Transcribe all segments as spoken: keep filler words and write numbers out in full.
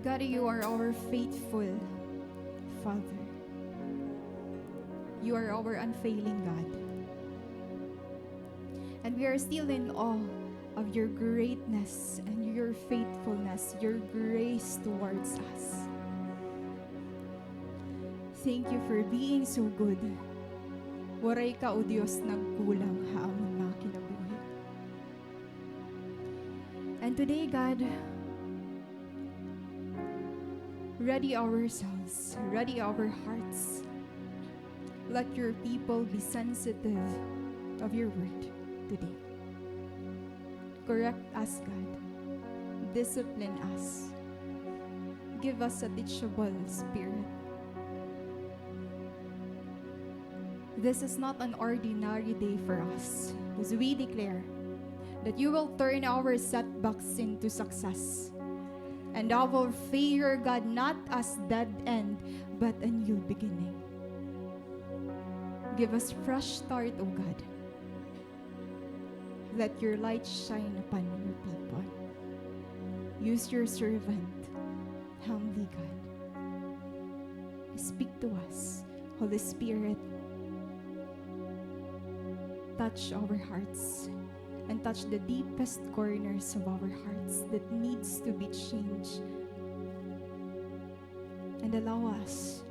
God, you are our faithful Father. You are our unfailing God. And we are still in awe of your greatness and your faithfulness, your grace towards us. Thank you for being so good. Waray ka, O Dios, nagkulang ha amon mga kinabuhi. And today, God, ready ourselves, ready our hearts. Let your people be sensitive of your word today. Correct us, God. Discipline us. Give us a teachable spirit. This is not an ordinary day for us, as we declare that you will turn our setbacks into success, and our failure, God, not as dead end, but a new beginning. Give us fresh start, O God. Let your light shine upon your people. Use your servant, humbly, God. Speak to us, Holy Spirit. Touch our hearts and touch the deepest corners of our hearts that needs to be changed. And allow us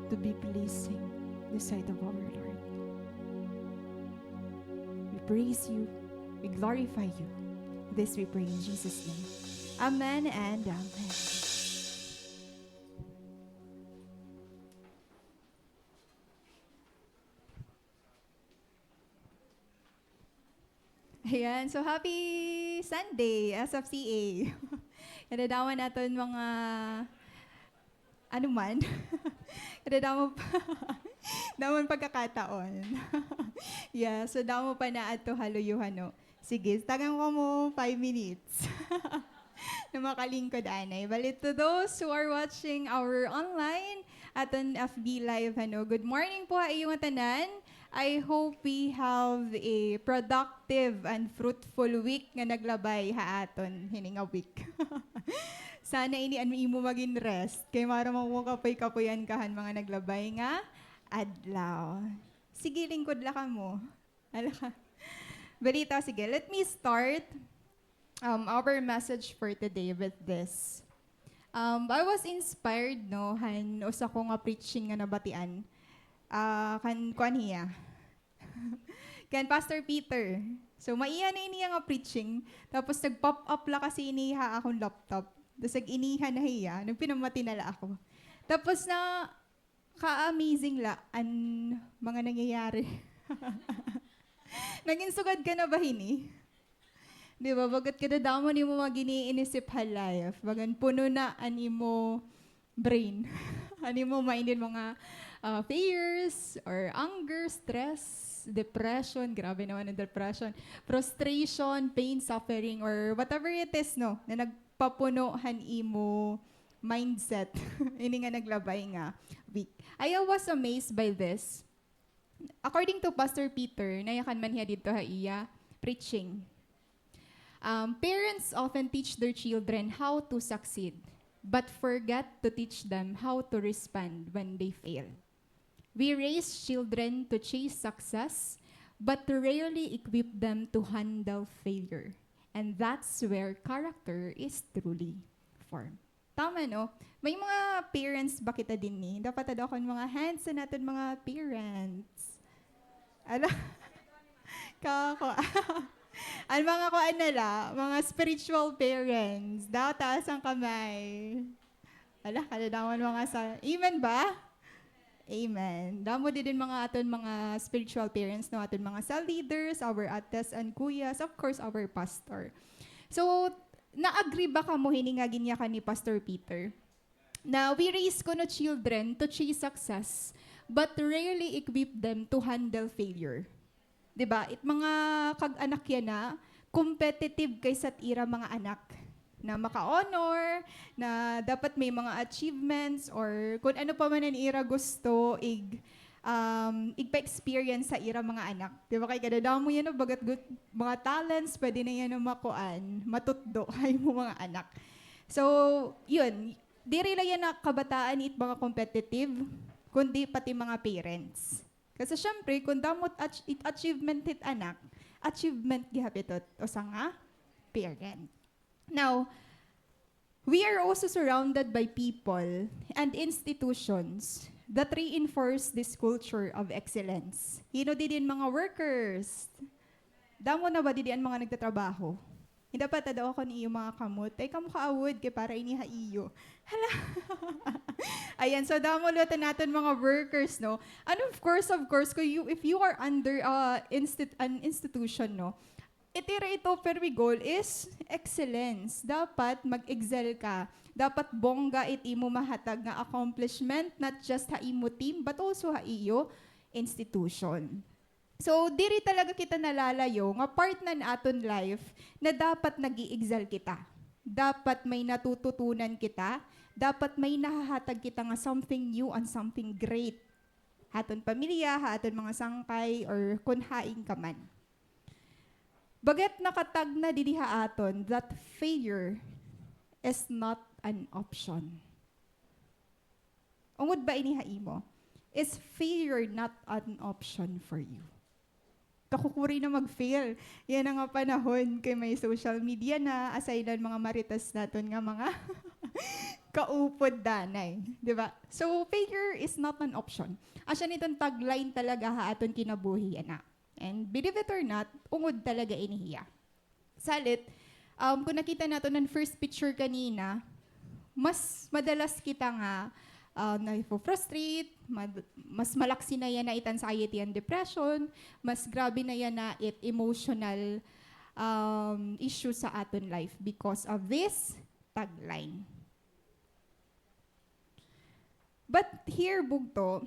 to be pleasing in the sight of our Lord. We praise you. We glorify you. This we pray in Jesus' name. Amen and amen. Ayan. So, happy Sunday, S F C A. Kadadamo naton mga, ano man. Kadadamo pa, damo pagkakataon. Yeah, so damo pa na adto ha luyo, ano. Sige, tagan ko mo five minutes. Na makalingkod anay. Bali, to those who are watching our online, aton F B Live, ano, good morning po ha iyo nga tanan. I hope we have a productive and fruitful week nga naglabay ha aton hini nga week. Sana ini an imo magin rest. Kay maaram ako kapoy-kapoyan ka han mga naglabay nga adlaw. Sige, lingkod la kamo. Ala ka. Balita, sige. Let me start, um, our message for today with this. Um, I was inspired, no, han usa ko nga preaching nga nabatian. Ah, kan, kuan hiya. Kan Pastor Peter. So, maiha na ini nga preaching. Tapos, nag-pop up la kasi ini ha akon laptop. Tapos, nag-iniha na hiya. Nagpinamati na la ako. Tapos na, ka-amazing la an mga nangyayari. Naging sugad ka na ba hini? Di ba? Bagat kadadamo nimo mga gin-iinisip ha life. Bagan puno na an imo brain. An imo mind hin mga, ah, fears or anger, stress, depression. Grabe naman an depression. Frustration, pain, suffering, or whatever it is, no? Na nagpapuno han imo mindset ini nga naglabay nga week. I was amazed by this. According to Pastor Peter, nayakan man hiya didto ha iya preaching. Um, parents often teach their children how to succeed, but forget to teach them how to respond when they fail. We raise children to chase success, but rarely equip them to handle failure. And that's where character is truly formed. Tama, no? May mga parents ba kita dinhi? Dapat ada akon mga hands sa naton mga parents. Ala, kako. An mga kuan na la, mga spiritual parents. Daw, taas an kamay. Ala, kadadaman mga sa, amen ba? Amen. Damo didin mga aton mga spiritual parents, no? Aton mga cell leaders, our ates and kuyas, of course, our pastor. So, na-agree ba kamo hini nga ginyakan ni Pastor Peter? Na we raise kuno children to chase success, but rarely equip them to handle failure. Di ba? It mga kag-anak yana, competitive kaysa it ira mga anak na maka-honor, na dapat may mga achievements, or kun ano pa man an ira gusto, ig-, um, igpa-experience sa ira mga anak. Di ba? Kay kadadamo yana, bagat gut-, mga talents, pwede na yana makuan, matutdo ha imo mga anak. So, yun, Diri la yana kabataan it mga competitive, kundi pati mga parents. Kasi syempre, kun damo it ach-, it achievement hit anak, achievement gihap ito it usa nga parent. Now, we are also surrounded by people and institutions that reinforce this culture of excellence. Hin-o didi an mga workers? Damo na ba didi an mga nagtatrabaho? Hin-o dapat, adaw ako an iyo mga kamot. Ay, kamo kaawod, kay para ini ha iyo. Hala. Ayan, so damo liwat an aton mga workers, no? And of course, of course, kung you, if you are under, uh, instit-, an institution, no? It ira ito, pirmi goal is excellence. Dapat mag-excel ka. Dapat bongga it imo mahatag nga accomplishment, not just ha imo team, but also ha iyo institution. So, diri talaga kita nalalayo nga part na an aton life na dapat nag-i-excel kita. Dapat may natututunan kita, dapat may nahahatag kita nga something new and something great ha aton pamilya, ha aton mga sangkay, or kun hain ka man. Bagat nakatagna didi ha aton that failure is not an option. Ungod ba ini ha imo? Is failure not an option for you? Kakukuri na mag-fail. Yana nga panahon kay may social media na, aside han mga marites naton nga mga kaupod danay, di ba? So, failure is not an option. Asya niton tagline talaga ha aton kinabuhi yana. And believe it or not, ungod talaga ini hiya. Salit, um, kun nakita naton an first picture kanina, mas madalas kita nga, um, nafo-frustrate, mad-, mas malaksi na yana it anxiety and depression, mas grabe na yana it emotional, um, issue sa aton life because of this tagline. But here, bugto,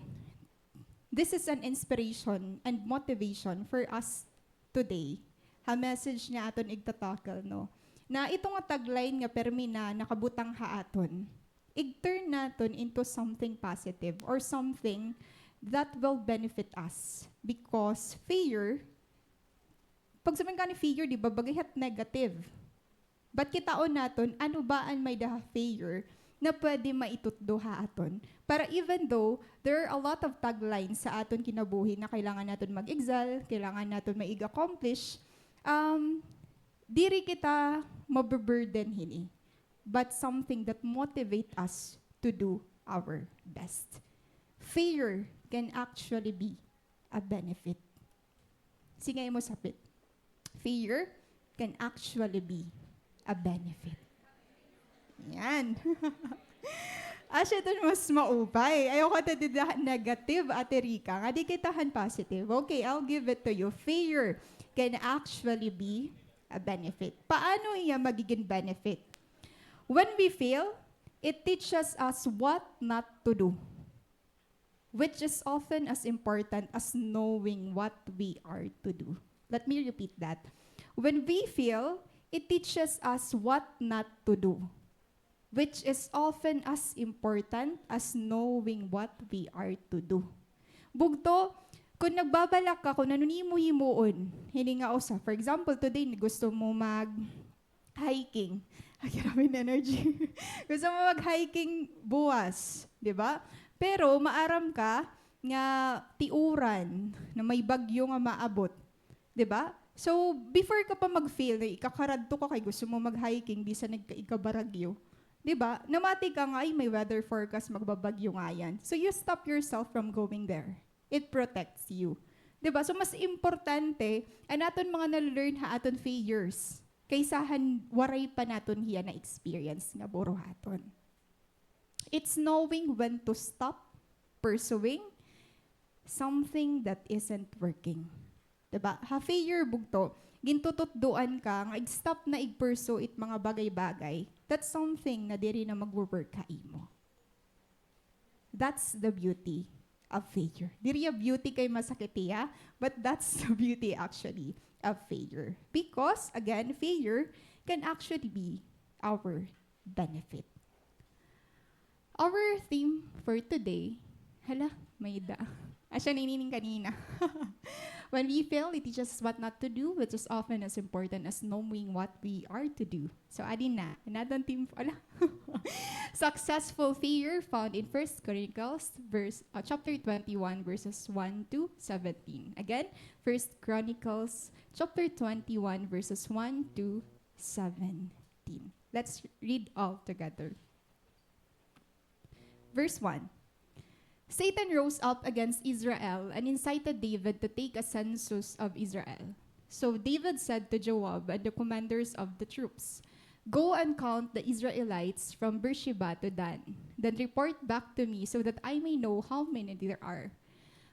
this is an inspiration and motivation for us today. Ha message nga aton igta-tackle, no? Na ito nga tagline nga pirmi na nakabutang ha aton, ig-turn naton into something positive or something that will benefit us. Because failure, pag sabihin ka ni failure, di ba, bagay hat negative. But kitaon naton, ano ba an may-ada ha failure na pwede maitutdo ha aton? Para even though there are a lot of taglines sa aton kinabuhi na kailangan naton mag-excel, kailangan naton maig-accomplish, um, diri kita mabe-burden hini, but something that motivate us to do our best. Failure can actually be a benefit. Sige, imo sapit. Failure can actually be a benefit. Yan. Asya iton mas maupay. Ayaw ka ta dida negative, Ate Rica. Nga di kita han positive. Okay, I'll give it to you. Failure can actually be a benefit. Paano iya magiging benefit? When we fail, it teaches us what not to do, which is often as important as knowing what we are to do. Let me repeat that. When we fail, it teaches us what not to do, which is often as important as knowing what we are to do. Bugto, kun nagbabalak ka kun ano an imo himuon hini nga usa, for example, today gusto mo mag hiking. Ay, grabe an energy. Gusto mo mag-hiking buwas, di ba? Pero maaram ka nga tiuran, na may bagyo nga maabot, di ba? So, before ka pa mag-fail, na ikakaradto ka kay gusto mo mag-hiking, bisan nagka-, ikabaragyo, di ba? Namati ka nga, "Ay, may weather forecast, magbabagyo ngayan." So, you stop yourself from going there. It protects you. Di ba? So, mas importante an aton mga na-learn ha aton failures kaysa han waray pa naton hiya na-experience nga buruhaton. It's knowing when to stop pursuing something that isn't working. Di ba? Ha failure, bugto, gintututdoan ka nga ig-stop na ig-pursue it mga bagay-bagay. That's something na diri na magwo-work ha imo. That's the beauty of failure. Diri hiya beauty kay masakit hiya, but that's the beauty actually of failure. Because, again, failure can actually be our benefit. Our theme for today, hala, may-ada. Asya ini hin kanina. When we fail, it teaches us what not to do, which is often as important as knowing what we are to do. So, adi na, an aton theme, ala. successful failure found in First Chronicles verse, uh, chapter twenty-one, verses one to seventeen. Again, First Chronicles chapter twenty-one, verses one to seventeen. Let's read all together. Verse one. Satan rose up against Israel and incited David to take a census of Israel. So David said to Joab and the commanders of the troops, "Go and count the Israelites from Beersheba to Dan. Then report back to me so that I may know how many there are."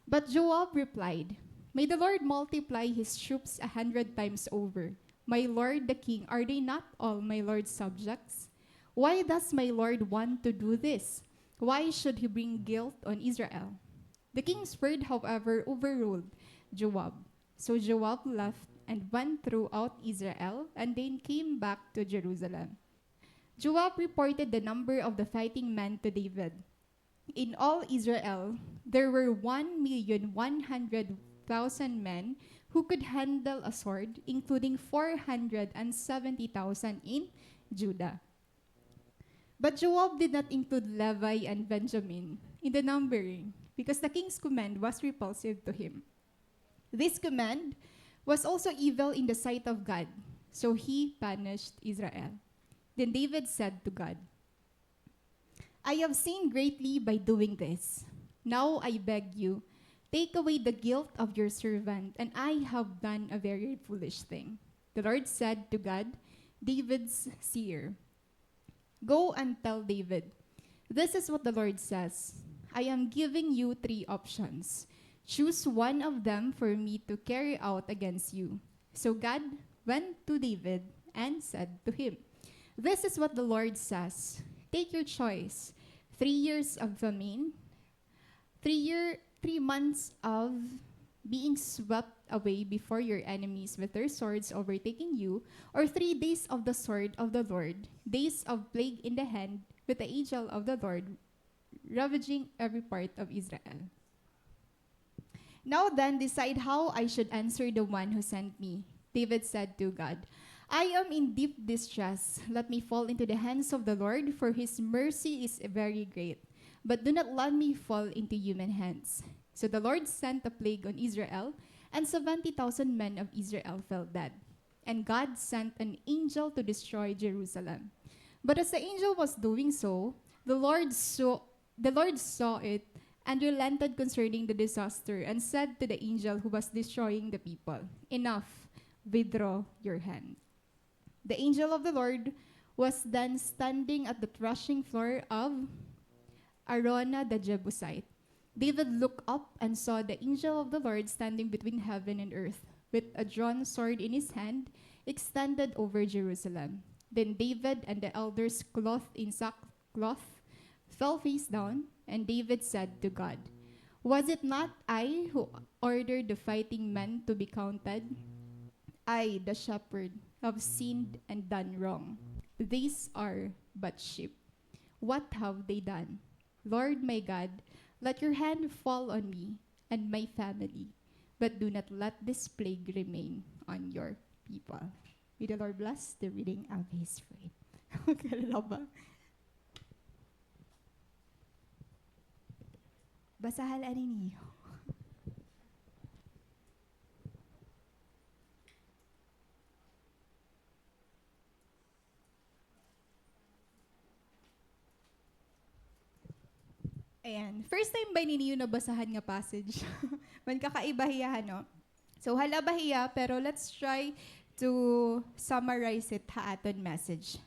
But Joab replied, "May the Lord multiply his troops a hundred times over. My lord the king, are they not all my lord's subjects? Why does my lord want to do this? Why should he bring guilt on Israel?" The king's word, however, overruled Joab. So Joab left and went throughout Israel and then came back to Jerusalem. Joab reported the number of the fighting men to David. In all Israel, there were one million one hundred thousand men who could handle a sword, including four hundred and seventy thousand in Judah. But Joab did not include Levi and Benjamin in the numbering because the king's command was repulsive to him. This command was also evil in the sight of God, so he punished Israel. Then David said to God, "I have sinned greatly by doing this. Now I beg you, take away the guilt of your servant, and I have done a very foolish thing." The Lord said to Gad, David's seer, "Go and tell David, 'This is what the Lord says: I am giving you three options. Choose one of them for me to carry out against you.'" So Gad went to David and said to him, "This is what the Lord says: 'Take your choice: three years of famine, three year, three months of being swept away before your enemies with their swords overtaking you, or three days of the sword of the Lord, days of plague in the hand with the angel of the Lord ravaging every part of Israel. Now then, decide how I should answer the one who sent me." David said to Gad, "I am in deep distress. Let me fall into the hands of the Lord, for his mercy is very great. But do not let me fall into human hands." So the Lord sent a plague on Israel, and seventy thousand men of Israel fell dead. And God sent an angel to destroy Jerusalem. But as the angel was doing so, the Lord saw, the Lord saw it and relented concerning the disaster and said to the angel who was destroying the people, "Enough, withdraw your hand." The angel of the Lord was then standing at the threshing floor of Araunah the Jebusite. David looked up and saw the angel of the Lord standing between heaven and earth, with a drawn sword in his hand, extended over Jerusalem. Then David and the elders, clothed in sackcloth, fell face down, and David said to God, "Was it not I who ordered the fighting men to be counted? I, the shepherd, have sinned and done wrong. These are but sheep. What have they done? Lord my God, let your hand fall on me and my family, but do not let this plague remain on your people." May the Lord bless the reading of His word. Kalaba. Basahan ani niyo. Ayan. First time ba niyo nabasahan nga passage? Man kakaiba hiya, no? So, halaba hiya, pero let's try to summarize it ha aton message.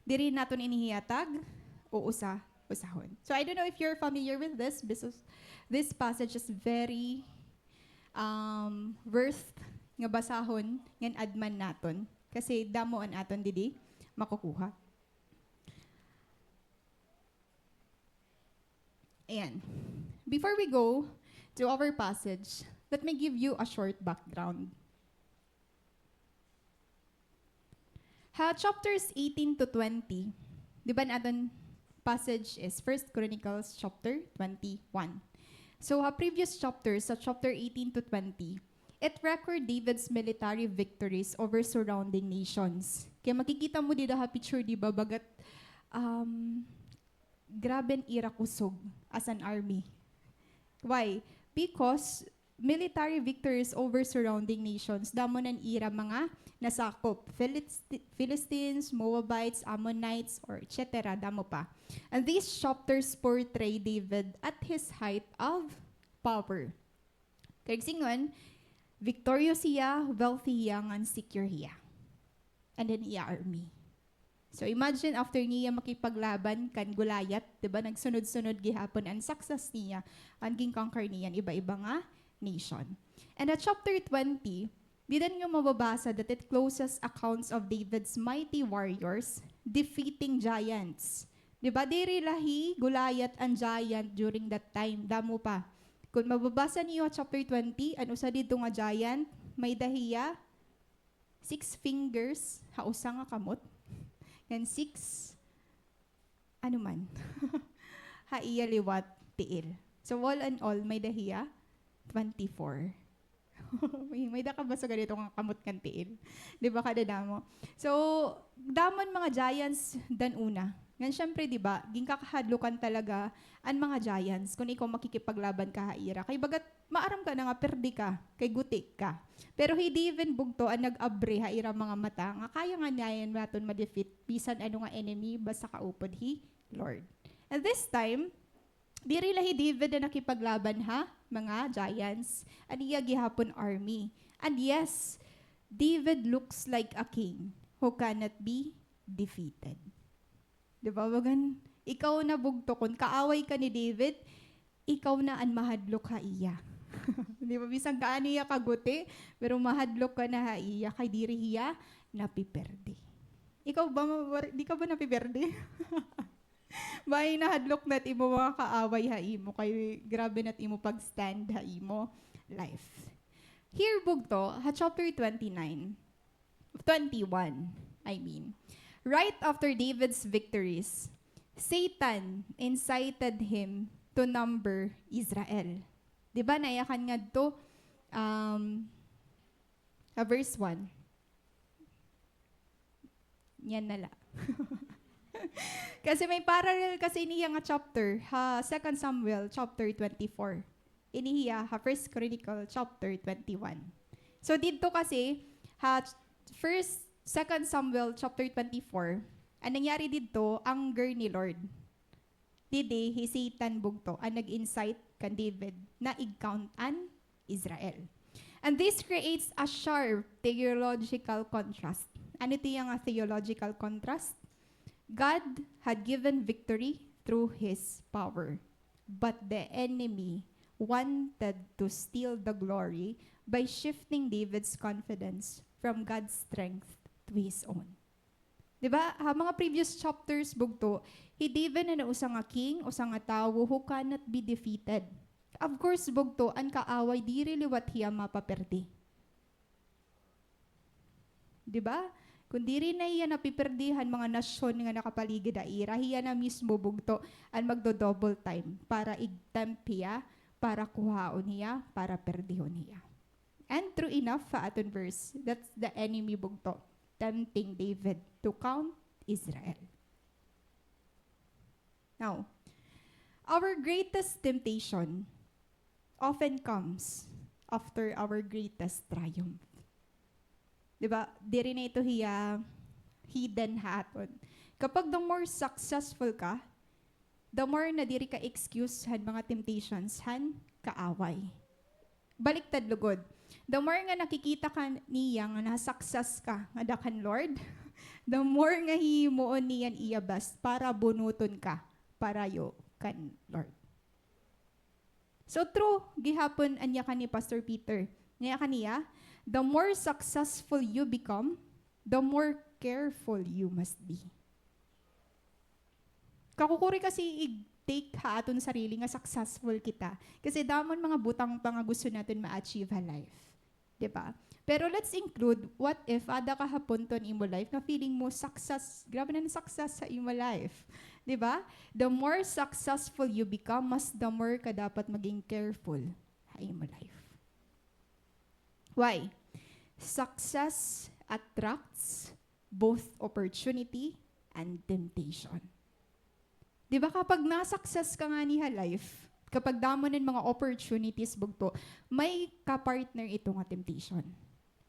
Diri naton ini hiya tag-usa-usahon. So, I don't know if you're familiar with this, because this passage is very, um, worth nga basahon ngan adman naton. Kasi damo an aton didi makukuha. Ayan. Before we go to our passage, let me give you a short background. Ha chapters eighteen to twenty, di ba, an aton passage is First Chronicles chapter twenty-one. So, ha previous chapters, sa chapter eighteen to twenty, it record David's military victories over surrounding nations. Kay makikita mo dida ha picture, di ba, bagat, um, grabe an ira kusog as an army. Why? Because military victories over surrounding nations, damo na an ira mga nasakop. Philist-, Philistines, Moabites, Ammonites, or et cetera. Damo pa. And these chapters portray David at his height of power. Kay singon, victorious hiya, wealthy hiya, ngan secure hiya. And then iya army. So imagine, after niya makipaglaban kan Goliath, di ba, nagsunod-sunod gihapon an success niya, an gin-conquer niya an iba-iba nga nation. And at chapter twenty, dida niyo mababasa that it closes accounts of David's mighty warriors defeating giants. Di ba, diri la hi Goliath an giant during that time, damo pa. Kon mababasa niyo chapter twenty, an usa didto nga giant, may-ada hiya six fingers ha usa nga kamot, ngan six, ano man, ha iya liwat tiil. So, all in all, may-ada hiya twenty-four. May, may-ada ka ba sa ganito nga kamot ngan tiil? Di ba, kadadamo? So, damo an mga giants dan una. Ngan, syempre, di ba, ginkakahadlukan talaga an mga giants kon ikaw makikipaglaban ka ha ira. Kay bagat maaram ka na nga perdi ka, kay guti ka. Pero hi David bugto an nag-abri ha ira mga mata, nga kaya ngani naton ma-defeat bisan ano nga enemy, basta kaupod hi Lord. And this time, diri la hi David an nakipaglaban ha mga giants, an iya gihapon army. And yes, David looks like a king who cannot be defeated. Di ba, bagan, ikaw na bugto, kon kaaway ka ni David, ikaw na an mahadlok ha iya. Di ba, bisan gaano hiya kaguti, pero mahadlok ka na ha iya, kay diri hiya napiperde. Ikaw ba, ma-, war-, di ka ba napiperde? Bay, nahadlok na it imo mga kaaway ha imo, kay grabe na it imo pag-stand ha imo life. Here, bugto, ha chapter twenty-nine, twenty-one, I mean. Right after David's victories, Satan incited him to number Israel. Di ba, nayakan ngadto, um, ha verse one. Yan na la. Kasi may parallel kasi ini hiya nga chapter ha Second Samuel chapter twenty-four. Ini hiya ha First Chronicle chapter twenty-one. So, didto kasi, ha First, Second Samuel chapter twenty-four, an nangyari didto, anger ni Lord. Didi, hi Satan bugto an nag-incite kan David na ig-count an Israel. And this creates a sharp theological contrast. Ano ito nga theological contrast? God had given victory through his power, but the enemy wanted to steal the glory by shifting David's confidence from God's strength to his own. Di ba? Ha mga previous chapters, bugto, hi David na usa nga king, usa nga tawo who cannot be defeated. Of course, bugto, an kaaway, diri liwat hiya mapaperde. Di ba? Kon diri na hiya napiperde han mga nasyon nga nakapaligid ha ira, hiya na mismo, bugto, an magdo-double time para ig-tempt hiya, para kuhaon hiya, para perdihon hiya. And true enough, ha aton verse, that's the enemy, bugto, tempting David to count Israel. Now, our greatest temptation often comes after our greatest triumph. Di ba? Diri na ito hiya hidden ha aton. Kapag the more successful ka, the more na diri ka excuse han mga temptations han kaaway. Baliktad lugod. The more nga nakikita ka niya nga na-success ka ngada kan Lord, the more nga hihimuon niya an iya best para bunuton ka parayo kan Lord. So true gihapon an yakan ni Pastor Peter. Nga yakan niya, the more successful you become, the more careful you must be. Kakukuri kasi ig-take ha aton sarili nga successful kita. Kasi damo an mga butang pa nga gusto naton ma-achieve ha life. Di ba? Pero let's include, what if ada ka ha punto an imo life nga feeling mo success, grabe na an success ha imo life. Di ba? The more successful you become, mas the more ka dapat maging careful ha imo life. Why? Success attracts both opportunity and temptation. Di ba kapag na-success ka ngani ha life, kapag damo na an mga opportunities, bugto, may ka-partner ito nga temptation.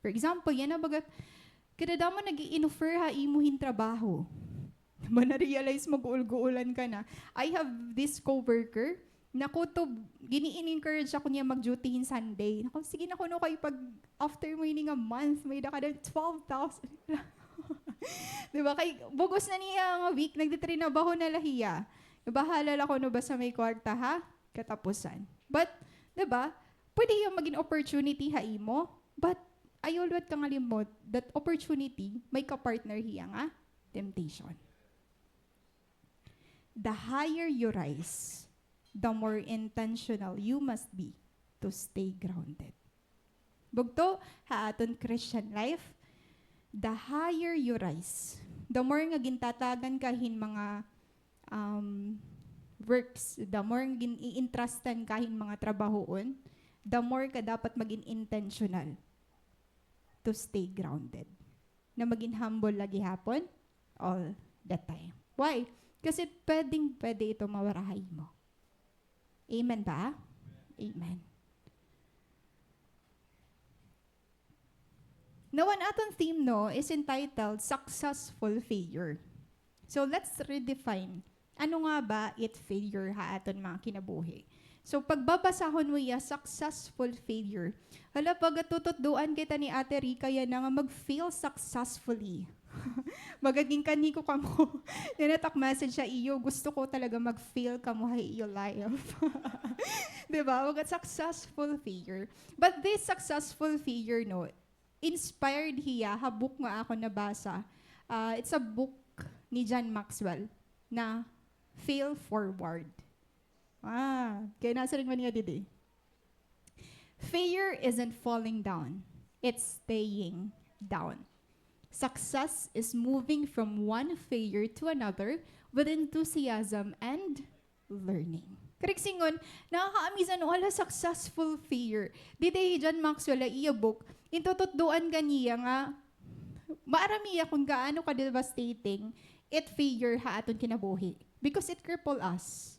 For example, yana baga, kadadamo nag-i-offer ha imo hin trabaho. Ba, na-realize mo, guol-guolan ka na. I have this coworker, naku, to, gini-encourage ako niya mag-duty hin Sunday. Naku, sige na kuno kay pag after mo ini nga month, may-ada ka na twelve thousand. Di ba? Kay bug-os na niya nga week, nagtitrinabaho na la hiya. Bahala la kuno basta may kwarta ha katapusan. But, di ba, pwede hiya magin opportunity ha imo, but ayaw liwat ka ngalimot that opportunity, may ka-partner hiya nga temptation. The higher you rise, the more intentional you must be to stay grounded. Bugto, ha aton Christian life, the higher you rise, the more nga gintatagan ka hin mga, um, works, the more nga gin-i-entrustan ka hin mga trabahoon, the more ka dapat magin intentional to stay grounded. Na magin humble la gihapon all the time. Why? Kasi pwedeng-pwede ito mawara ha imo. Amen ba? Amen. Now, an aton theme, no, is entitled Successful Failure. So, let's redefine. Ano nga ba it failure ha aton mga kinabuhi? So, pagbabasahon mo iya successful failure, hala, pagatututdoan kita ni Ate Rica yana nga mag-fail successfully. Magagin kanhi ko kamo. Yana tak message ha iyo, gusto ko talaga mag-fail kamo ha iyo life. Di ba? Baga successful failure. But this successful failure, no, inspired hiya ha book nga akon nabasa. Ah, it's a book ni John Maxwell na Fail Forward. Ah, kay nasiring man niya didi. Failure isn't falling down. It's staying down. Success is moving from one failure to another with enthusiasm and learning. Karuyag sidngon, nakaka-amaze an, hala, successful failure. Didi hi John Maxwell ha iya book, gintututdoan ka niya nga maaram hiya kon gaano ka-devastating it failure ha aton kinabuhi. Because it cripple us.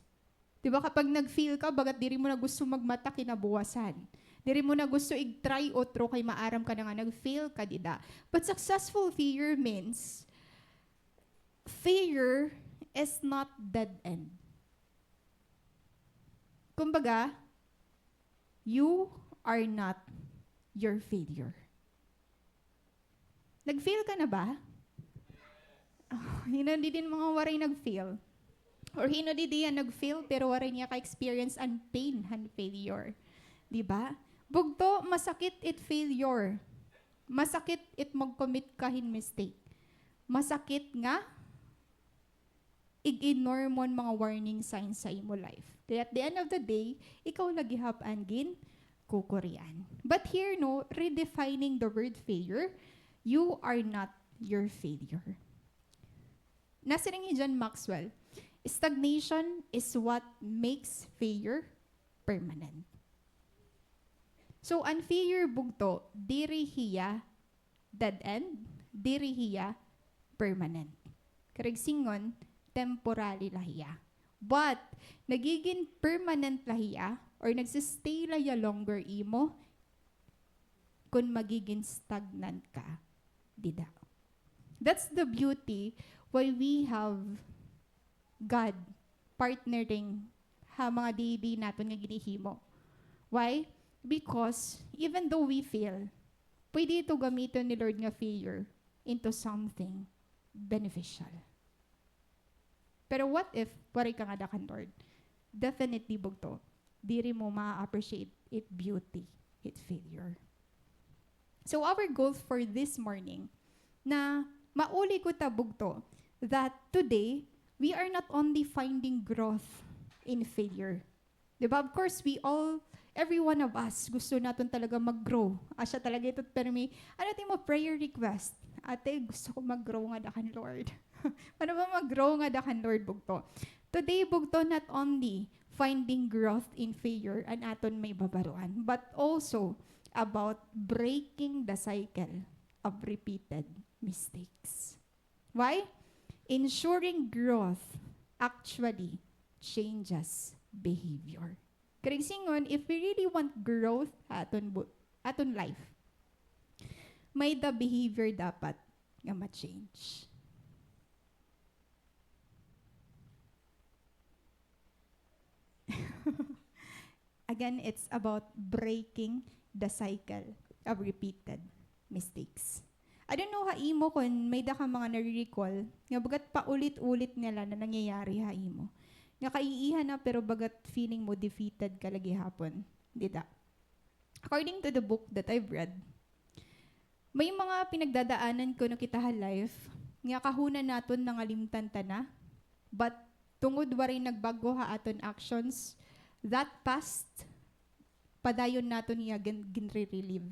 Di ba, kapag nag-fail ka, bagat diri mo na gusto magmata kinabuwasan. Diri mo na gusto ig-try utro kay maaram ka na nga nag-fail ka dida. But successful failure means, failure is not dead end. Kumbaga, you are not your failure. Nag-fail ka na ba? Oh, hin-o didi nga waray nag-fail? Or hin-o didi nga nag-fail pero waray niya ka-experience an pain han failure? Di ba? Bugto, masakit it failure. Masakit it mag-commit ka hin mistake. Masakit nga ig-ignore mo an mga warning signs sa imo life. Kay at the end of the day, ikaw la gihap an ginkukurian. But here, no, redefining the word failure, you are not your failure. Nasiring hi John Maxwell, "Stagnation is what makes failure permanent." So, an failure, bugto, diri hiya dead end, diri hiya permanent. Karuyag sidngon, temporary la hiya. But, nagigin permanent la hiya, or nagsi-stay la hiya longer imo, kon magigin stagnant ka dida. That's the beauty why we have God partnering ha mga didi naton nga ginhihimo. Why? Because even though we fail, pwede ito gamiton ni Lord nga failure into something beneficial. Pero what if waray ka ngada kan Lord? Definitely, bugto, diri mo ma-appreciate it beauty, it failure. So our goal for this morning, na mauli ko ta, bugto, that today, we are not only finding growth in failure. Di ba? Of course, we all, every one of us, gusto naton talaga mag-grow. Asya talaga ito, permi, ano it imo prayer request? Ate, gusto ko mag-grow ngada kan Lord. Ano ba mag-grow ngada kan Lord, bugto? Today, bugto, not only finding growth in failure an aton maibabaroan, but also about breaking the cycle of repeated mistakes. Why? Ensuring growth actually changes behavior. Karuyag sidngon, if we really want growth ha aton bu-, aton life, may-ada behavior dapat nga ma-change. Again, it's about breaking the cycle of repeated mistakes. I don't know ha imo kon may-ada ka mga nare-recall nga bagat paulit-ulit na la na nangyayari ha imo. Nga kaiiha na, pero bagat feeling mo defeated ka la gihapon. Dida. According to the book that I've read, may mga pinagdadaanan kuno kita ha life nga kahuna naton nangalimtan ta na, but tungod waray nagbag-o ha aton actions, that past, padayon naton hiya gin-, ginre-relive.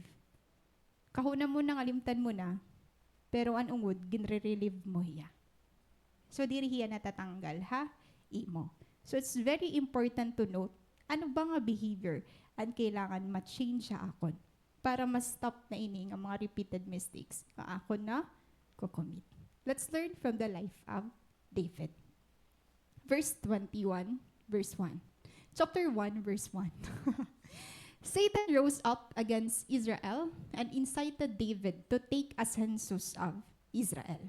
Kahuna mo nangalimtan mo na, pero an ungod, ginre-relive mo hiya. So, diri hiya natatanggal ha imo. So, it's very important to note, ano ba nga behavior an kailangan ma-change ha akon para ma-stop na ini nga mga repeated mistakes nga akon naco-commit. Let's learn from the life of David. Verse twenty-one, verse one. Chapter one, verse one. Satan rose up against Israel and incited David to take a census of Israel.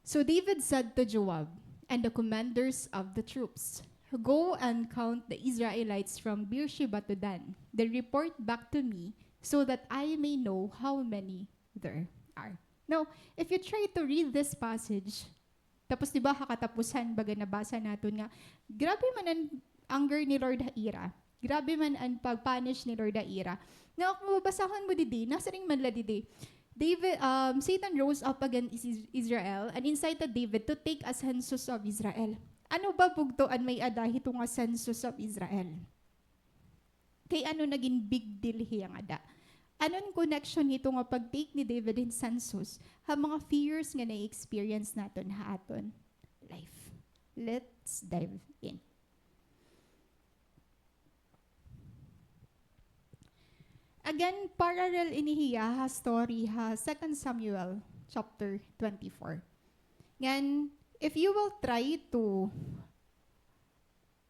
So David said to Joab and the commanders of the troops, "Go and count the Israelites from Beersheba to Dan. Then report back to me so that I may know how many there are." Now, if you try to read this passage, tapos, di ba, ha katapusan, baga nabasa naton nga, grabe man an anger ni Lord ha ira. Grabe man an pag-punish ni Lord ha ira. Nga, kung babasahon mo didi, nasiring man la didi, David, um, Satan rose up against Is-, Israel and incited David to take a census of Israel. Ano ba bugto an may-ada hito nga census of Israel? Kay ano nagin big deal hiya ngada? Ano an connection hito nga pag-take ni David hin census ha mga fears nga na-experience naton ha aton life? Let's dive in. Again, parallel ini hiya ha story ha Second Samuel chapter twenty-four. Ngan, if you will try to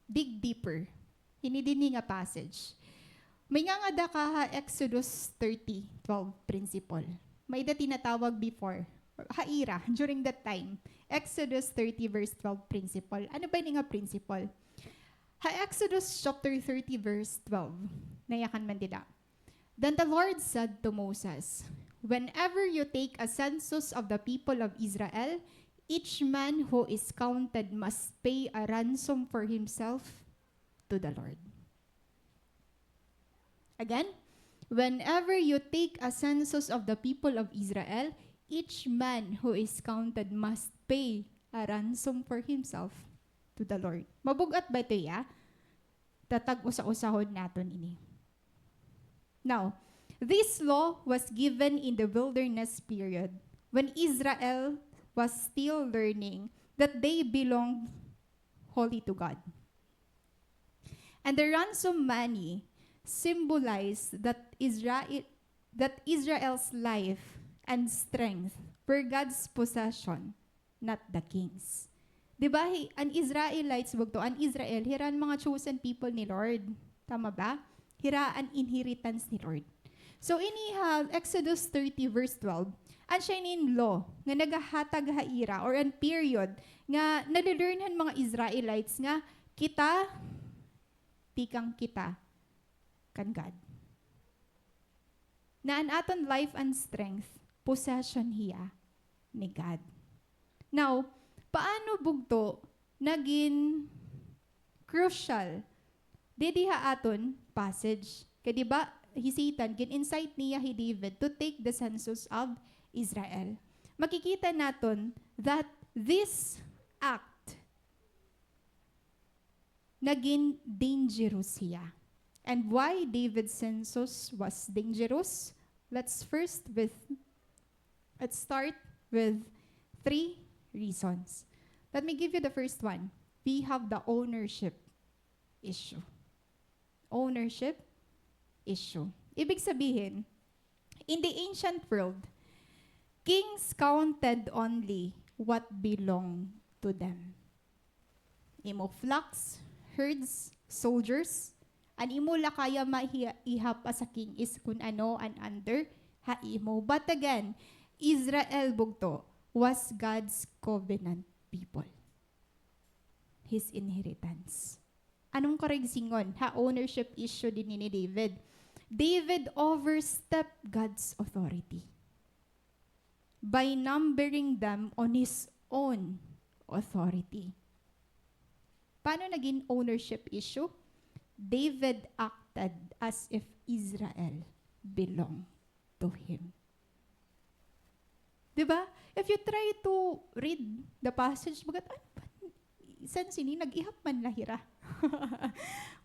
dig deeper hini dinhi nga passage, may ngangada ka ha Exodus thirty twelve principle. May-ada tinatawag before, ha ira, during that time, Exodus thirty verse twelve principle. Ano ba ini nga principle? Ha Exodus chapter thirty verse twelve, nayakan man dida. Then the Lord said to Moses, "Whenever you take a census of the people of Israel, each man who is counted must pay a ransom for himself to the Lord." Again, "Whenever you take a census of the people of Israel, each man who is counted must pay a ransom for himself to the Lord." Mabug-at ba ito, ya? Tatag-usa-usahon naton ini. Now, this law was given in the wilderness period when Israel was still learning that they belonged wholly to God. And the ransom money symbolized that Israel, that Israel's life and strength were God's possession, not the king's. Di ba, hi-, an Israelites, bugto, an Israel, hira an mga chosen people ni Lord. Tama ba? Hira an inheritance ni Lord. So, ini ha Exodus thirty verse twelve, an siya inin law nga nagahatag ha ira, or an period nga nale-learn han mga Israelites nga kita, tikang kita kan God. Na an aton life and strength, possession hiya ni God. Now, paano bugto nagin crucial didi ha aton passage? Kay di ba, hi Satan, gin-incite niya hi David to take the census of Israel. Makikita naton that this act nagin dangerous hiya. And why David's census was dangerous? Let's first with, let's start with three reasons. Let me give you the first one. We have the ownership issue. Ownership issue. Ibig sabihin, in the ancient world, kings counted only what belonged to them. imo flocks, herds, soldiers. An imo la kaya maihap as a king is kun ano an under ha imo. But again, Israel, bugto, was God's covenant people. His inheritance. Ano an karuyag sidngon ha ownership issue dinhi ni David? David overstepped God's authority by numbering them on his own authority. Paano naging ownership issue? David acted as if Israel belonged to him. Di ba? If you try to read the passage, bagat, ano ba? San sini, nag-ihap man la hira.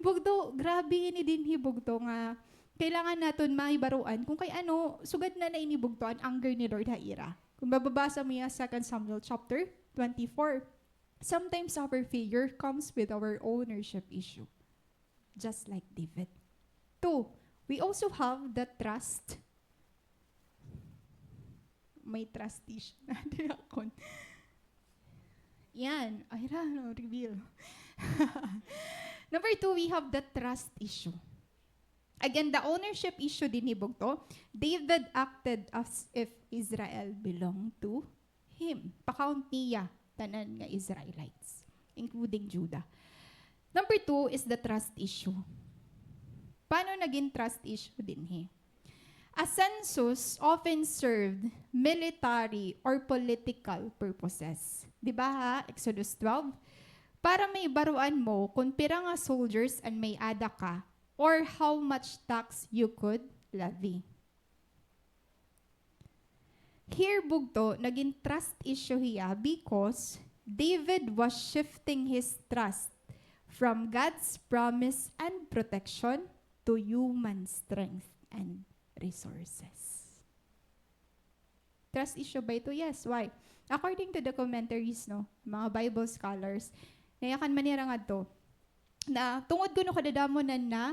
Bugto, grabe ini dinhi, bugto, nga kailangan naton mahibaroan kung kay ano, sugad na na ini, bugto, an anger ni Lord ha ira. Kung mababasa mo iya Second Samuel chapter twenty-four, sometimes our failure comes with our ownership issue. Just like David. Two, we also have the trust. May trust issue na din ako. Yan. Ay, ra, no, reveal. Number two, we have the trust issue. Again, the ownership issue dinhi, bugto. David acted as if Israel belonged to him. Pa-count niya tanan nga Israelites, including Judah. Number two is the trust issue. Paano naging trust issue dinhi? A census often served military or political purposes. Di ba ha Exodus twelve? Para mahibaroan mo kung pira nga soldiers an may-ada ka or how much tax you could levy. Here, bugto, naging trust issue hiya because David was shifting his trust from God's promise and protection to human strength and resources. Trust issue ba ito? Yes. Why? According to the commentaries, no, mga Bible scholars, nayakan man nira ngadto, na tungod kuno kadadamo na na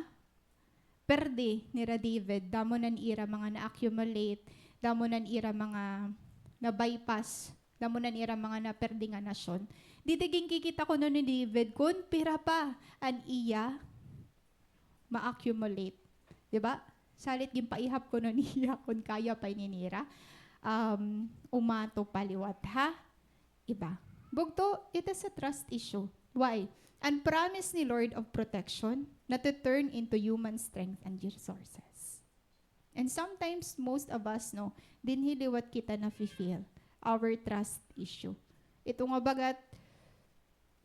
perde nira David, damo na an ira mga na-accumulate, damo na an ira mga na-bypass, damo na an ira mga naperde nga nasyon. Didi ginkikita kuno ni David kun pira pa an iya ma-accumulate. Di ba? Salit ginpaihap kuno niya kun kaya pa ini nira, um, umato pa liwat ha iba. Bugto, it is a trust issue. Why? An promise ni Lord of protection na to turn into human strength and resources. And sometimes, most of us, no, dinhi liwat kita nafi-feel our trust issue. Ito nga bagat,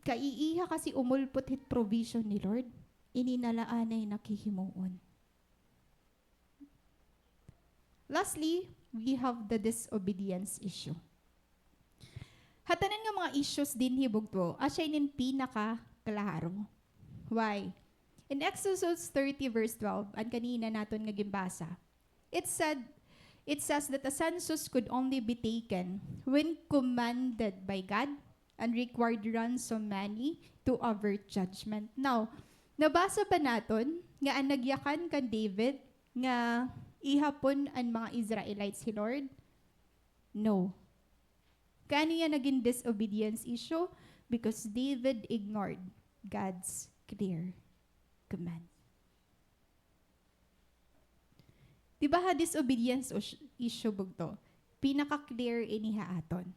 kaiiha kasi umulpot hit provision ni Lord, ini na la anay an ak hihimuon. Lastly, we have the disobedience issue. Ha tanan nga mga issues dinhi, bugto, asya ini an pinakaklaro. Why? In Exodus thirty verse twelve, an kanina naton nga ginbasa, it said, it says that a census could only be taken when commanded by God and required ransom money to avert judgment. Now, nabasa ba naton nga an nagyakan kan David nga ihapon an mga Israelites hi Lord? No. Kay ano hiya nagin disobedience issue? Because David ignored God's clear command. Di ba ha disobedience us-, issue, bugto, pinaka-clear ini ha aton.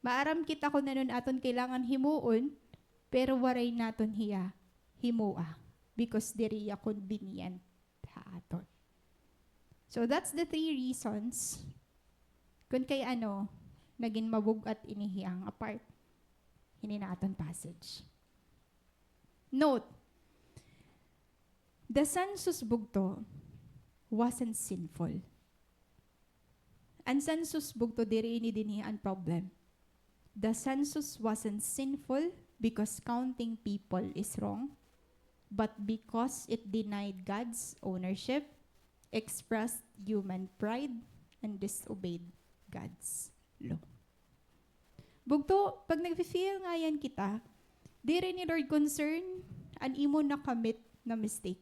Maaram kita kun ano an aton kailangan himuon, pero waray naton hiya himoa because diri hiya convenient ha aton. So that's the three reasons kun kay ano nagin mabug-at ini hiya nga part hini nga aton passage. Note, the census, bugto, wasn't sinful. An census, bugto, diri ini dinhi an problem. The census wasn't sinful because counting people is wrong, but because it denied God's ownership, expressed human pride, and disobeyed God's law. Bugto, pag nagfi-feel ngayan kita, diri ni Lord concern an imo nakamit na mistake.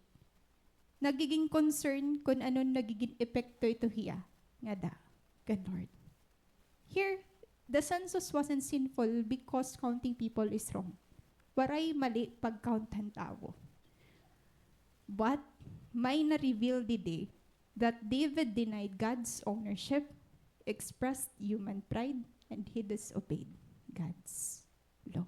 Nagiging concern kun ano an nagiging epekto ito hiya ngada kan Lord. Here, the census wasn't sinful because counting people is wrong. Waray mali pag-count han tawo. But may na-reveal didi that David denied God's ownership, expressed human pride, and he disobeyed God's law.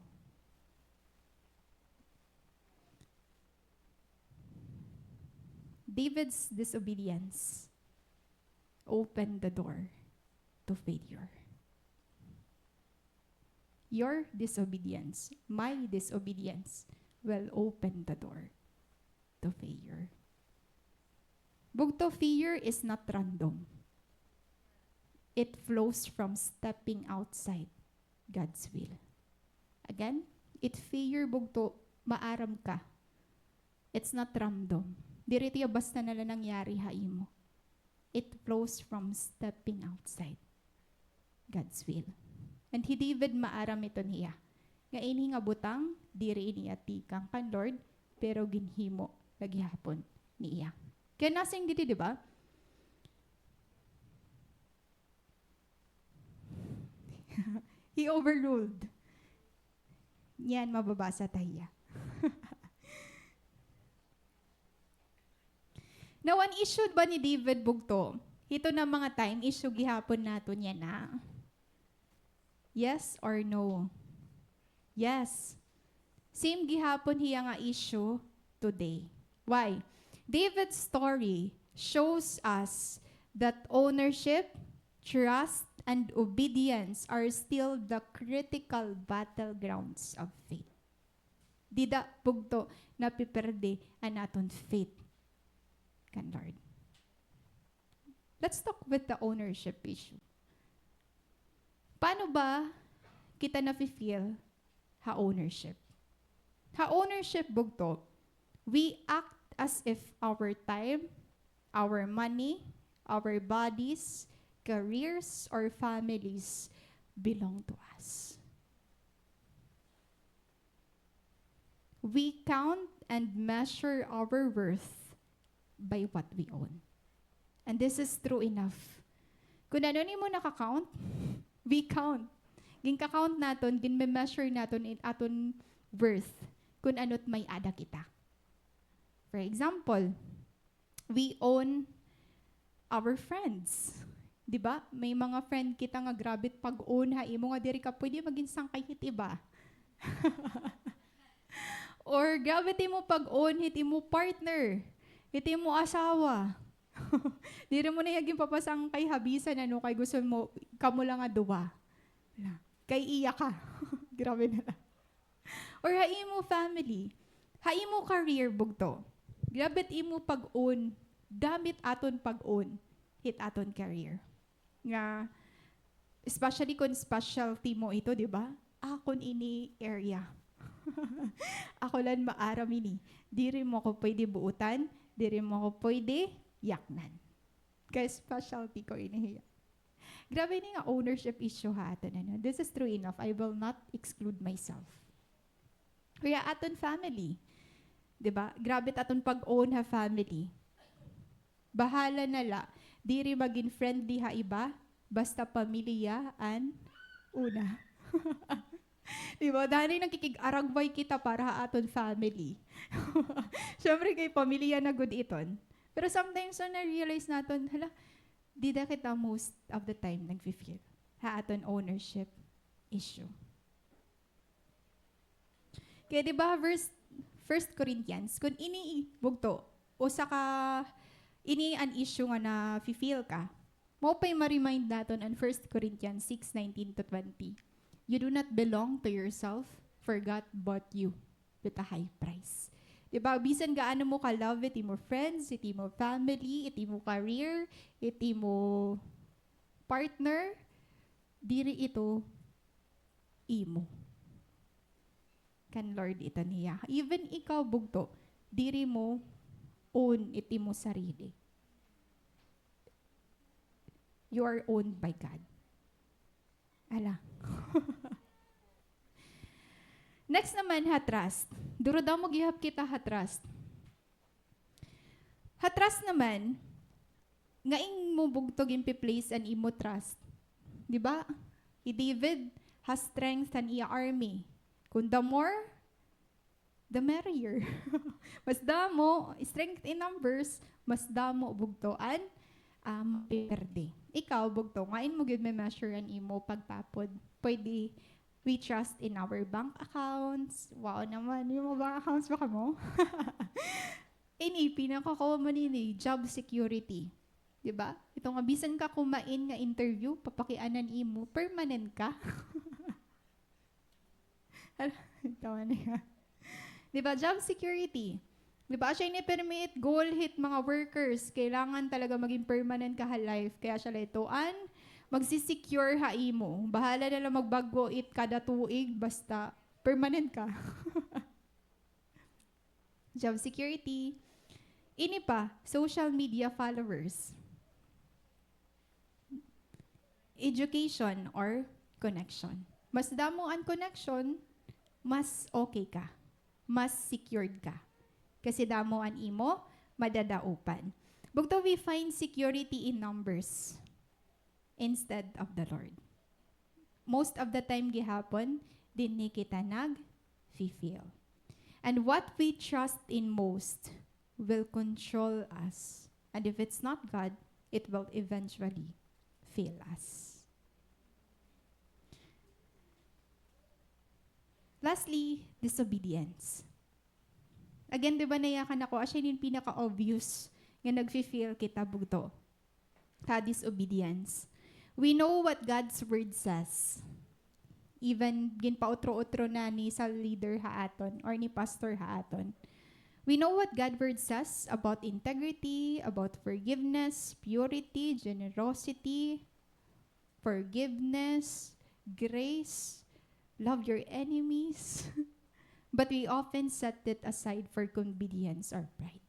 David's disobedience opened the door to failure. Your disobedience, my disobedience, will open the door to failure. Bugto, fear is not random. It flows from stepping outside God's will. Again, it fear, bugto, maaram ka. It's not random. Diri ito iya basta na la nangyari ha imo. It flows from stepping outside God's will. And hi David, maaram iton hiya nga ini nga butang, diri ini iya tikang kan Lord, pero ginhimo la gihapon niya. Kay nasiring didi, di ba? He overruled. Niyan, mababasa ta hiya. Now, an issue ba ni David, bugto? Hito na mga time, issue gihapon naton yana. Yes or no? Yes. Same gihapon hiya nga issue today. Why? David's story shows us that ownership, trust, and obedience are still the critical battlegrounds of faith. Dida, bugto, napiperde an aton faith kan Lord. Let's talk with the ownership issue. Paano ba kita nafi-feel ha ownership? Ha ownership, bugto, we act as if our time, our money, our bodies, careers, or families belong to us. We count and measure our worth by what we own. And this is true enough. Kun ano an imo naka-count, we count. Ginka-count naton, ginme-measure naton in aton worth kun ano it may-ada kita. For example, we own our friends. Di ba? May mga friend kita nga grabe it pag-own ha imo nga diri ka pwede magin sangkay hit iba. Or grabe it imo pag-own hit imo partner, hit imo asawa. Diri mo na hiya ginpapasangkay ha bisan ano kay gusto mo, kamo la nga duha. Kay iya ka. Grabe na la. Or ha imo family, ha imo career, bugto. Grabe it imo pag-own, dami it aton pag-own hit aton career. Nga, especially kun specialty mo ito, di ba? Akon ini area. Ako la an maaram ini. Diri mo ako pwede buutan, diri mo ako pwede yaknan. Kay specialty ko ini hiya. Grabe ini nga ownership issue ha aton, ano? This is true enough. I will not exclude myself. Kay aton family, di ba? Grabe it aton pag-own ha family. Bahala na la, diri magin friendly ha iba, basta pamilya an una. Di ba? Danay nakikig-aragway kita para ha aton family. Siyempre, kay pamilya na gud iton. Pero sometimes, so na-realize naton, hala, dida kita most of the time nagfi-feel ha aton ownership issue. Kay di ba, verse, First Corinthians, kun ini, bugto, usa ka, ini an issue nga nafi-feel ka, mao pay ma-remind naton an First Corinthians six nineteen to twenty. You do not belong to yourself, for God bought you with a high price. Di ba? Bisan gaano mo ka-love it imo friends, it imo family, it imo career, it imo partner, diri ito imo. Kan Lord iton hiya. Even ikaw, bugto, diri mo own it imo sarili. You are owned by God. Ala. Next naman ha trust. Duro daw mo gihap kita ha trust. Ha trust naman, ngain mo bugto ginpi-place an imo trust? Di ba? Hi David ha strength han iya army. Kun the more the merrier. Mas damo, strength in numbers, mas damo bugto an, ah, mapiperde. Ikaw, bugto, ngain mo gyud ma-measure an imo pagtapod? Pwede, we trust in our bank accounts. Wow naman, yung mga bank accounts ba kamo? Ini, pinaka-common ini, job security. Di ba? Ito nga, bisan ka kumain nga interview, papakianan imo, permanent ka. Hala, tawa niya. Di ba? Job security. Di ba? Asya ini pirmi it goal hit mga workers. Kailangan talaga maging permanent ka ha life. Kaya asya la ito an magsisecure ha imo. Bahala na la magbag-o it kada tuig, basta permanent ka. Job security. Ini pa, social media followers. Education or connection. Mas damo an connection, mas okay ka. Mas secured ka. Kasi damo an imo madadaopan. Bugto, we find security in numbers instead of the Lord. Most of the time gihapon, dinhi kita nag-fail. And what we trust in most will control us. And if it's not God, it will eventually fail us. Lastly, disobedience. Again, di ba, nayakan ako, asya ini pinaka-obvious nga nagfi-fail kita, bugto, ha disobedience. We know what God's word says. Even ginpautro-utro na ni sa leader ha aton or ni pastor ha aton. We know what God word says about integrity, about forgiveness, purity, generosity, forgiveness, grace, love your enemies. But we often set it aside for convenience or pride.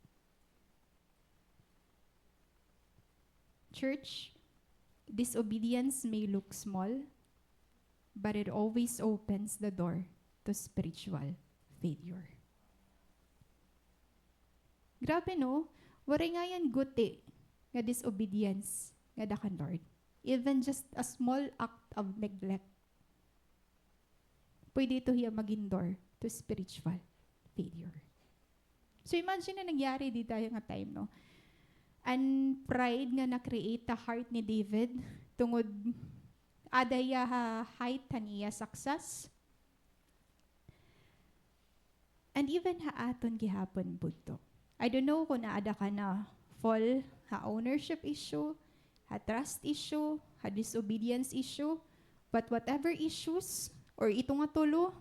Church, disobedience may look small, but it always opens the door to spiritual failure. Grabe, no? Waray ngay-an guti nga disobedience ngada kan Lord. Even just a small act of neglect, pwede ito hiya maging door to spiritual failure. So, imagine na nangyari dida nga time, no? An pride nga na-create ha heart ni David, tungod ada hiya ha height han iya success. And even ha aton gihapon, bugto. I don't know kon aada ka na-fall ha ownership issue, ha trust issue, ha disobedience issue, but whatever issues, or ito nga tulo,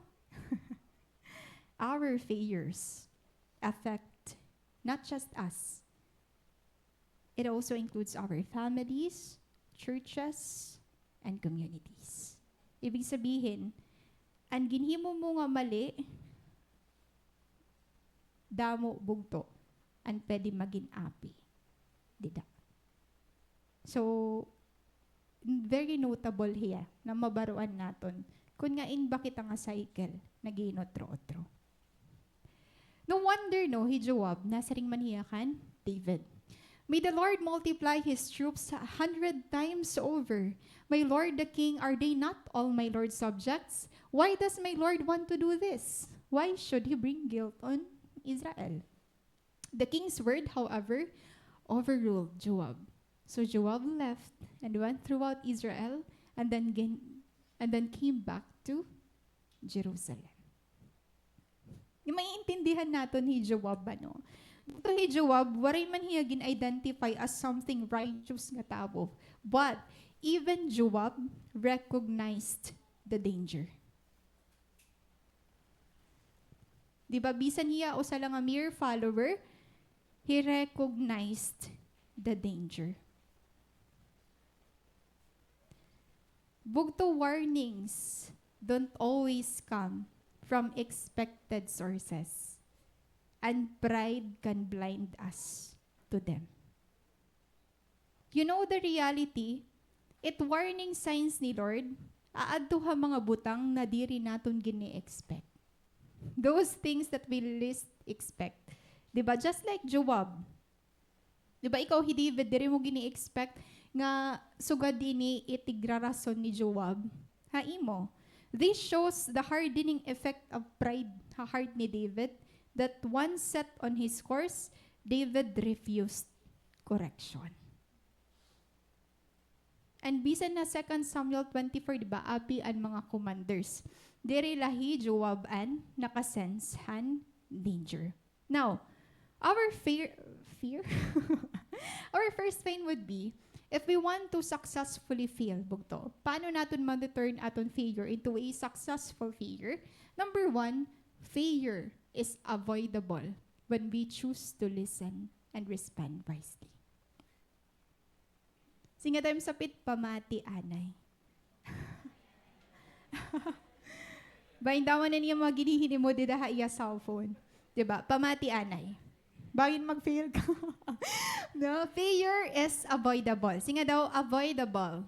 our failures affect not just us. It also includes our families, churches, and communities. Ibig sabihin, an ginhimo mo nga mali, damo, bugto an pwede magin api dida. So, very notable hiya na mabaruan naton kon ngain ba kita nga cycle nag-iinutro-utro. No wonder, no, hi Joab, nasiring man hiya kan David, "May the Lord multiply his troops a hundred times over. My lord the king, are they not all my lord's subjects? Why does my lord want to do this? Why should he bring guilt on Israel?" The king's word, however, overruled Joab. So Joab left and went throughout Israel and then gain-, and then came back to Jerusalem. Maiintindihan naton hi Joab, ano? Ito hi Joab, waray man hiya gin-identify as something righteous nga tawo. But even Joab recognized the danger. Di ba, bisan hiya usa la nga mere follower, he recognized the danger. Bugto, warnings don't always come from expected sources, and pride can blind us to them. You know the reality, it warning signs ni Lord, aadto ha mga butang na diri naton gini-expect. Those things that we least expect. Di ba? Just like Joab. Di ba, ikaw, hi David, diri mo gini-expect nga sugad ini it igrarason ni Joab ha imo. This shows the hardening effect of pride ha heart ni David. that once set on his course, David refused correction. And bisan na Second Samuel twenty-four, di ba, abi an mga commanders. Diri la hi Joab an naka-sense han danger. Now, our fear, fear? Our first point would be, if we want to successfully fail, bugto, paano naton ma-turn aton failure into a successful failure? Number one, failure is avoidable when we choose to listen and respond wisely. Singa dayon, sapit, pamati anay. Bangin damo na niya mga ginhihinimo dida ha iya cellphone. Di ba? Pamati anay. Bangin mag-fail ka. No? Failure is avoidable. Singa daw, avoidable.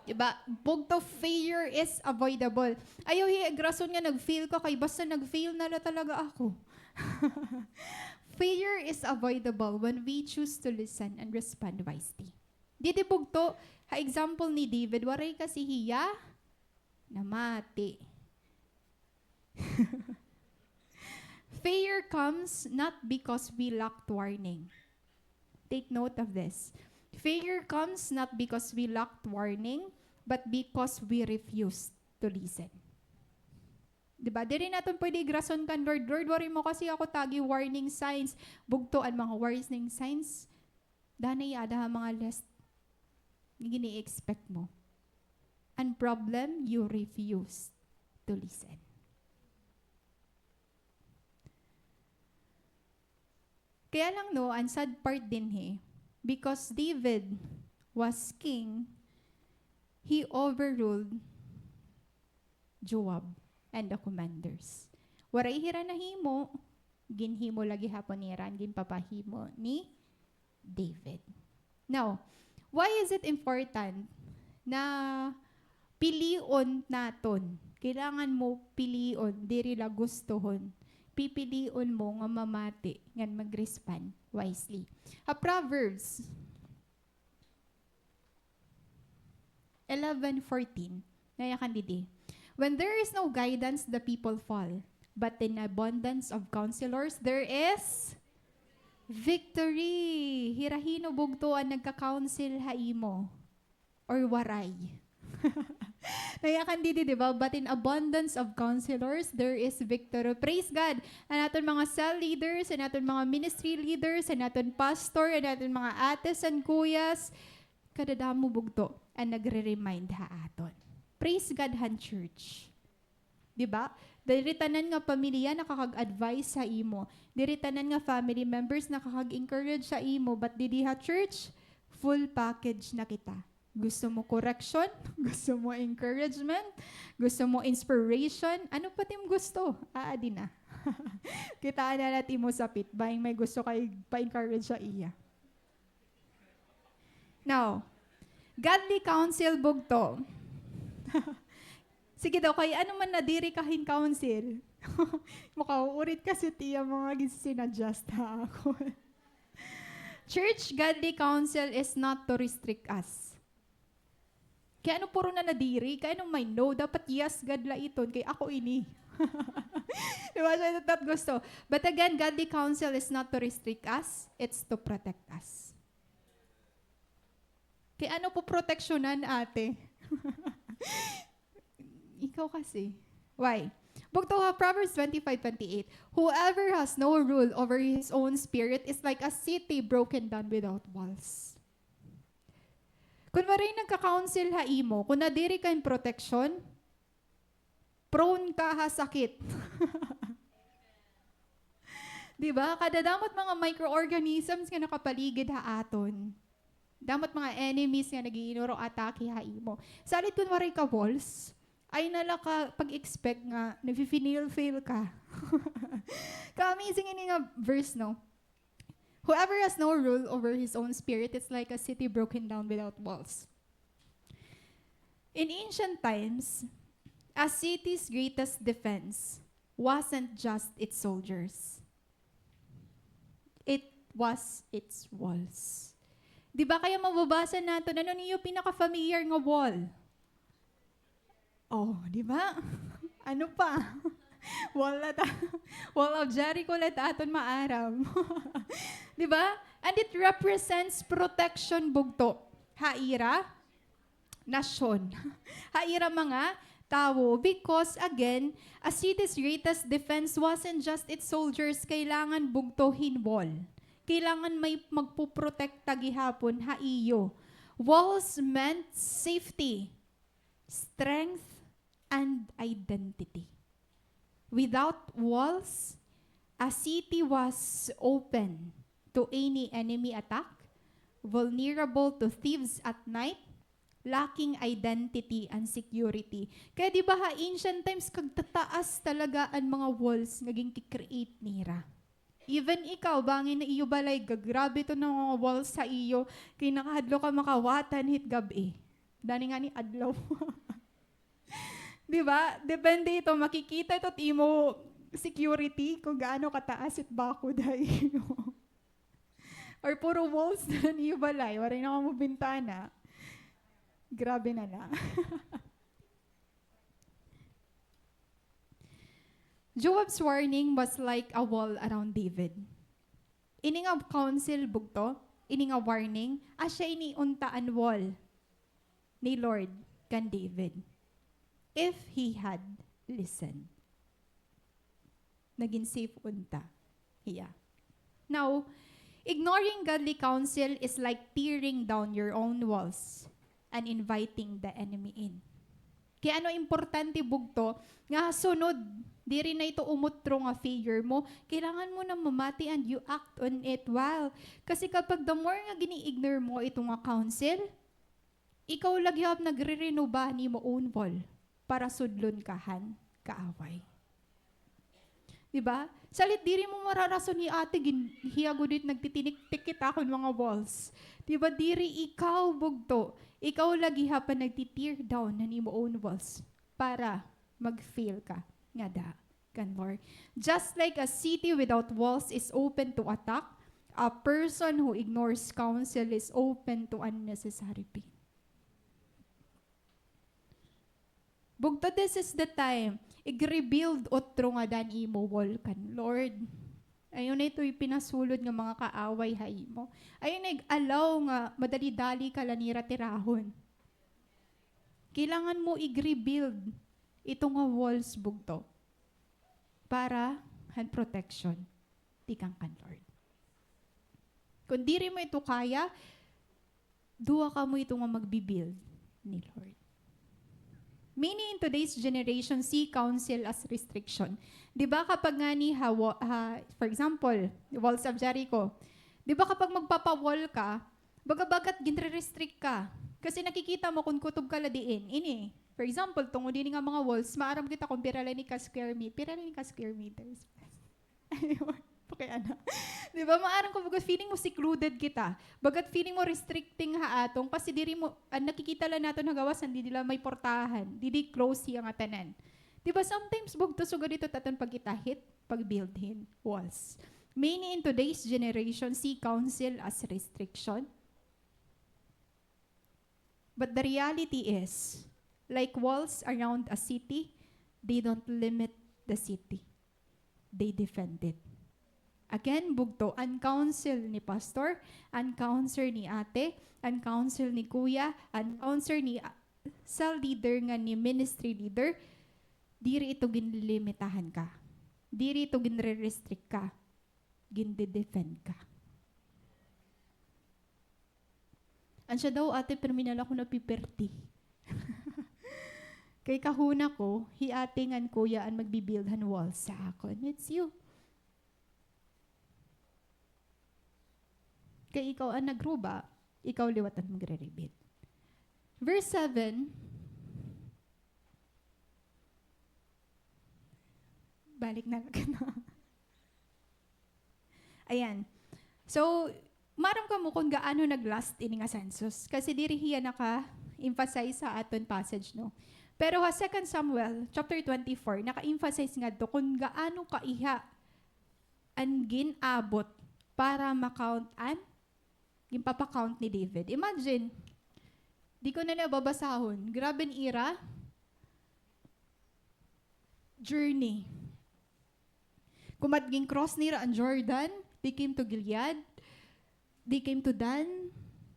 Di ba? Bugto, failure is avoidable. Ayaw hi-, rason nga nag-fail ka kay basta nag-fail na la talaga ako. Failure is avoidable when we choose to listen and respond wisely. Didi bugto, ha example ni David, waray kasi hiya namati. Failure comes not because we lacked warning. Take note of this. Failure comes not because we lacked warning, but because we refused to listen. Di ba? Diri naton pwede igrason kan Lord, "Lord, waray mo kasi ako tagi warning signs." Bugto an mga warning signs. Danay ada ha mga list nga gini-expect mo. An problem, you refuse to listen. Kaya lang, no, an sad part dinhi, because David was king, he overruled Joab and the commanders. Waray hira nahimo, ginhimo la gihapon nira an ginpapahimo ni David. Now, why is it important na pilion naton? Kailangan mo pilion, diri la gustohon. Pipilion mo nga mamati ngan mag-respond wisely. Ha Proverbs eleven fourteen, nayakan didi, "When there is no guidance, the people fall, but in abundance of counselors, there is victory." Hira hino bugto an nagka-counsel ha imo? Or waray? Nayakan didi, di ba? "But in abundance of counselors, there is victory." Praise God! An aton mga cell leaders, an aton mga ministry leaders, an aton pastor, an aton mga ates and kuyas, kadadamo bugto an nagre-remind ha aton. Praise God han church. Di ba? Diri tanan nga pamilya nakakag-advise ha imo. Diri tanan nga family members nakakag-encourage ha imo. But didi ha church, full package na kita. Gusto mo correction? Gusto mo encouragement? Gusto mo inspiration? Ano pa it im gusto? Aadi na. Kitaa na la it imo sapit. Bangin may gusto kay pa-encourage ha iya. Now, godly counsel bugto. Sige daw, kay ano man nadiri ka hin counsel? Makauurit kasi tiya mga ginsinadjust ha akon. Church, godly counsel is not to restrict us. Kay ano puro na nadiri? Kay ano may no? Dapat yes, God la iton. Kay ako ini. Di ba? Siya that gusto. But again, godly counsel is not to restrict us. It's to protect us. Kay ano po proteksyonan, ate? Ikaw kasi. Why? Bugto ha Proverbs twenty-five twenty-eight, "Whoever has no rule over his own spirit is like a city broken down without walls." Kun waray nagka-counsel ha imo, kun nadiri ka hin proteksyon, prone ka ha sakit. Di ba? Kadadamo it mga microorganisms nga nakapaligid ha aton. Damo it mga enemies nga nag-iinuro atake ha imo. Salit kun waray ka walls, ay na la ka pag-expect nga nafi-fail-fail ka. Ka-amazing ini nga verse, no? "Whoever has no rule over his own spirit is like a city broken down without walls." In ancient times, a city's greatest defense wasn't just its soldiers. It was its walls. Di ba kaya mababasa naton, ano niyo pinaka-familiar nga wall? Oh, di ba? Ano pa? Wall la ta, wall of Jericho la ta aton maaram. Di ba? And it represents protection, bugto. Ha ira nasyon. Ha ira mga tawo. Because, again, a city's greatest defense wasn't just its soldiers. Kailangan bugto hin wall. Kailangan may magpuprotekta gihapon ha iyo. Walls meant safety, strength, and identity. Without walls, a city was open to any enemy attack, vulnerable to thieves at night, lacking identity and security. Kaya di ba ha ancient times, kagtataas talaga an mga walls nga ginki-create nira. Even ikaw, bangin na iyo balay, gagrabe ito nga mga walls sa iyo, kay nakahadlok ka makawatan hit gab-i. Dani ngani adlaw. Di ba? Depende ito, makikita ito it imo security kung gaano kataas it bakod ha iyo. Or puro walls na an iyo balay, waray na kamo bintana. Grabe na la. Joab's warning was like a wall around David. Ini nga counsel, bugto, ini nga warning, asya ini unta an wall ni Lord kan David. If he had listened. Nagin safe unta hiya. Now, ignoring godly counsel is like tearing down your own walls and inviting the enemy in. Kay ano importante, bugto, nga sunod, diri na ito umutro nga fear mo. Kailangan mo na mamati and you act on it well. Kasi kapag the more nga gini-ignore mo ito nga counsel, ikaw la gihap nagre-renoba han imo own wall para sudlon ka han kaaway. Di ba? Salit diri mo mararason hi ate, gin-, hiya gud it nagtitinik-tik hit akon mga walls. Di ba, diri ikaw, bugto. Ikaw la gihap an nagti-tear down han imo own walls para mag-fail ka ngada kan Lord. Just like a city without walls is open to attack, a person who ignores counsel is open to unnecessary pain. Bugto, this is the time. Ig-rebuild utro ngada an imo wall kan Lord. Ayaw na ito ipinasulod nga mga kaaway ha imo. Ayaw na ig-allow nga madali-dali ka la nira tirahon. Kailangan mo ig-rebuild ito nga walls, bugto, para han protection tikang kan Lord. Kung diri mo ito kaya, duha kamo ito nga magbi-build ni Lord. Many in today's generation see counsel as restriction. Di ba kapag ngani ha wa-, ha, for example, walls of Jericho, di ba kapag magpapa-wall ka, baga-bagat ginre-restrict ka. Kasi nakikita mo kung kutob ka la diin. Ini, for example, tungod ini nga mga walls, maaram kita kung pira la ini ka square meter. Pira la ini ka square meters? Pakiana. Di ba? Maaram ka, bagat feeling mo secluded kita. Bagat feeling mo restricting ha aton. Kasi diri mo, an nakikita la naton ha gawas, didi la may portahan. Didi close hiya nga tanan. Di ba, sometimes bugto sugad ito it aton pagkita hit pag-build hin walls. Many in today's generation see counsel as restriction. But the reality is, like walls around a city, they don't limit the city. They defend it. Again, bugto, an counsel ni pastor, an counsel ni ate, an counsel ni kuya, an counsel ni, ah, cell leader ngan ni ministry leader, diri ito ginlilimitahan ka. Diri ito ginre-restrict ka. Ginde-defend ka. An siya daw, ate, permi na la ako napiperti. Kay kahuna ko, hi ate ngan kuya an magbi-build han walls ha akon. It's you. Kay ikaw an nagruba, ikaw liwat an magre-rebuild. Verse seven. Balik na la kita. Ayan. So, maaram kamo kon gaano nag-last ini nga census. Kasi diri hiya naka-emphasize ha aton passage, no? Pero ha Second Samuel chapter twenty-four, naka-emphasize ngadto kon gaano kaiha an gin-abot para ma-count an ginpapa-count ni David. Imagine, di ko na niya babasahon. Grabe an ira journey. Kumat gin-cross nira an Jordan, they came to Gilead, they came to Dan,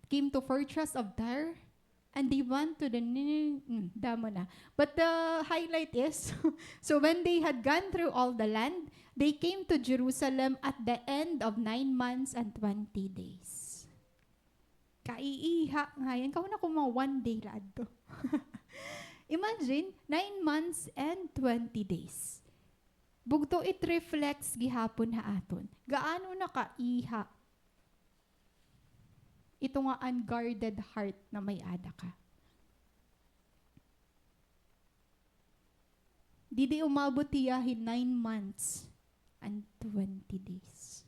came to fortress of Tyre, and they went to the ni-, mm, damo na. But the highlight is, so when they had gone through all the land, they came to Jerusalem at the end of nine months and twenty days. Kaiiha ngay-an. Kahuna ko mga one day la adto. Imagine, nine months and twenty days. Bugto, it reflects gihapon ha aton. Gaano na kaiha ito nga unguarded heart na may-ada ka. Didi umabot hiya hin nine months and twenty days.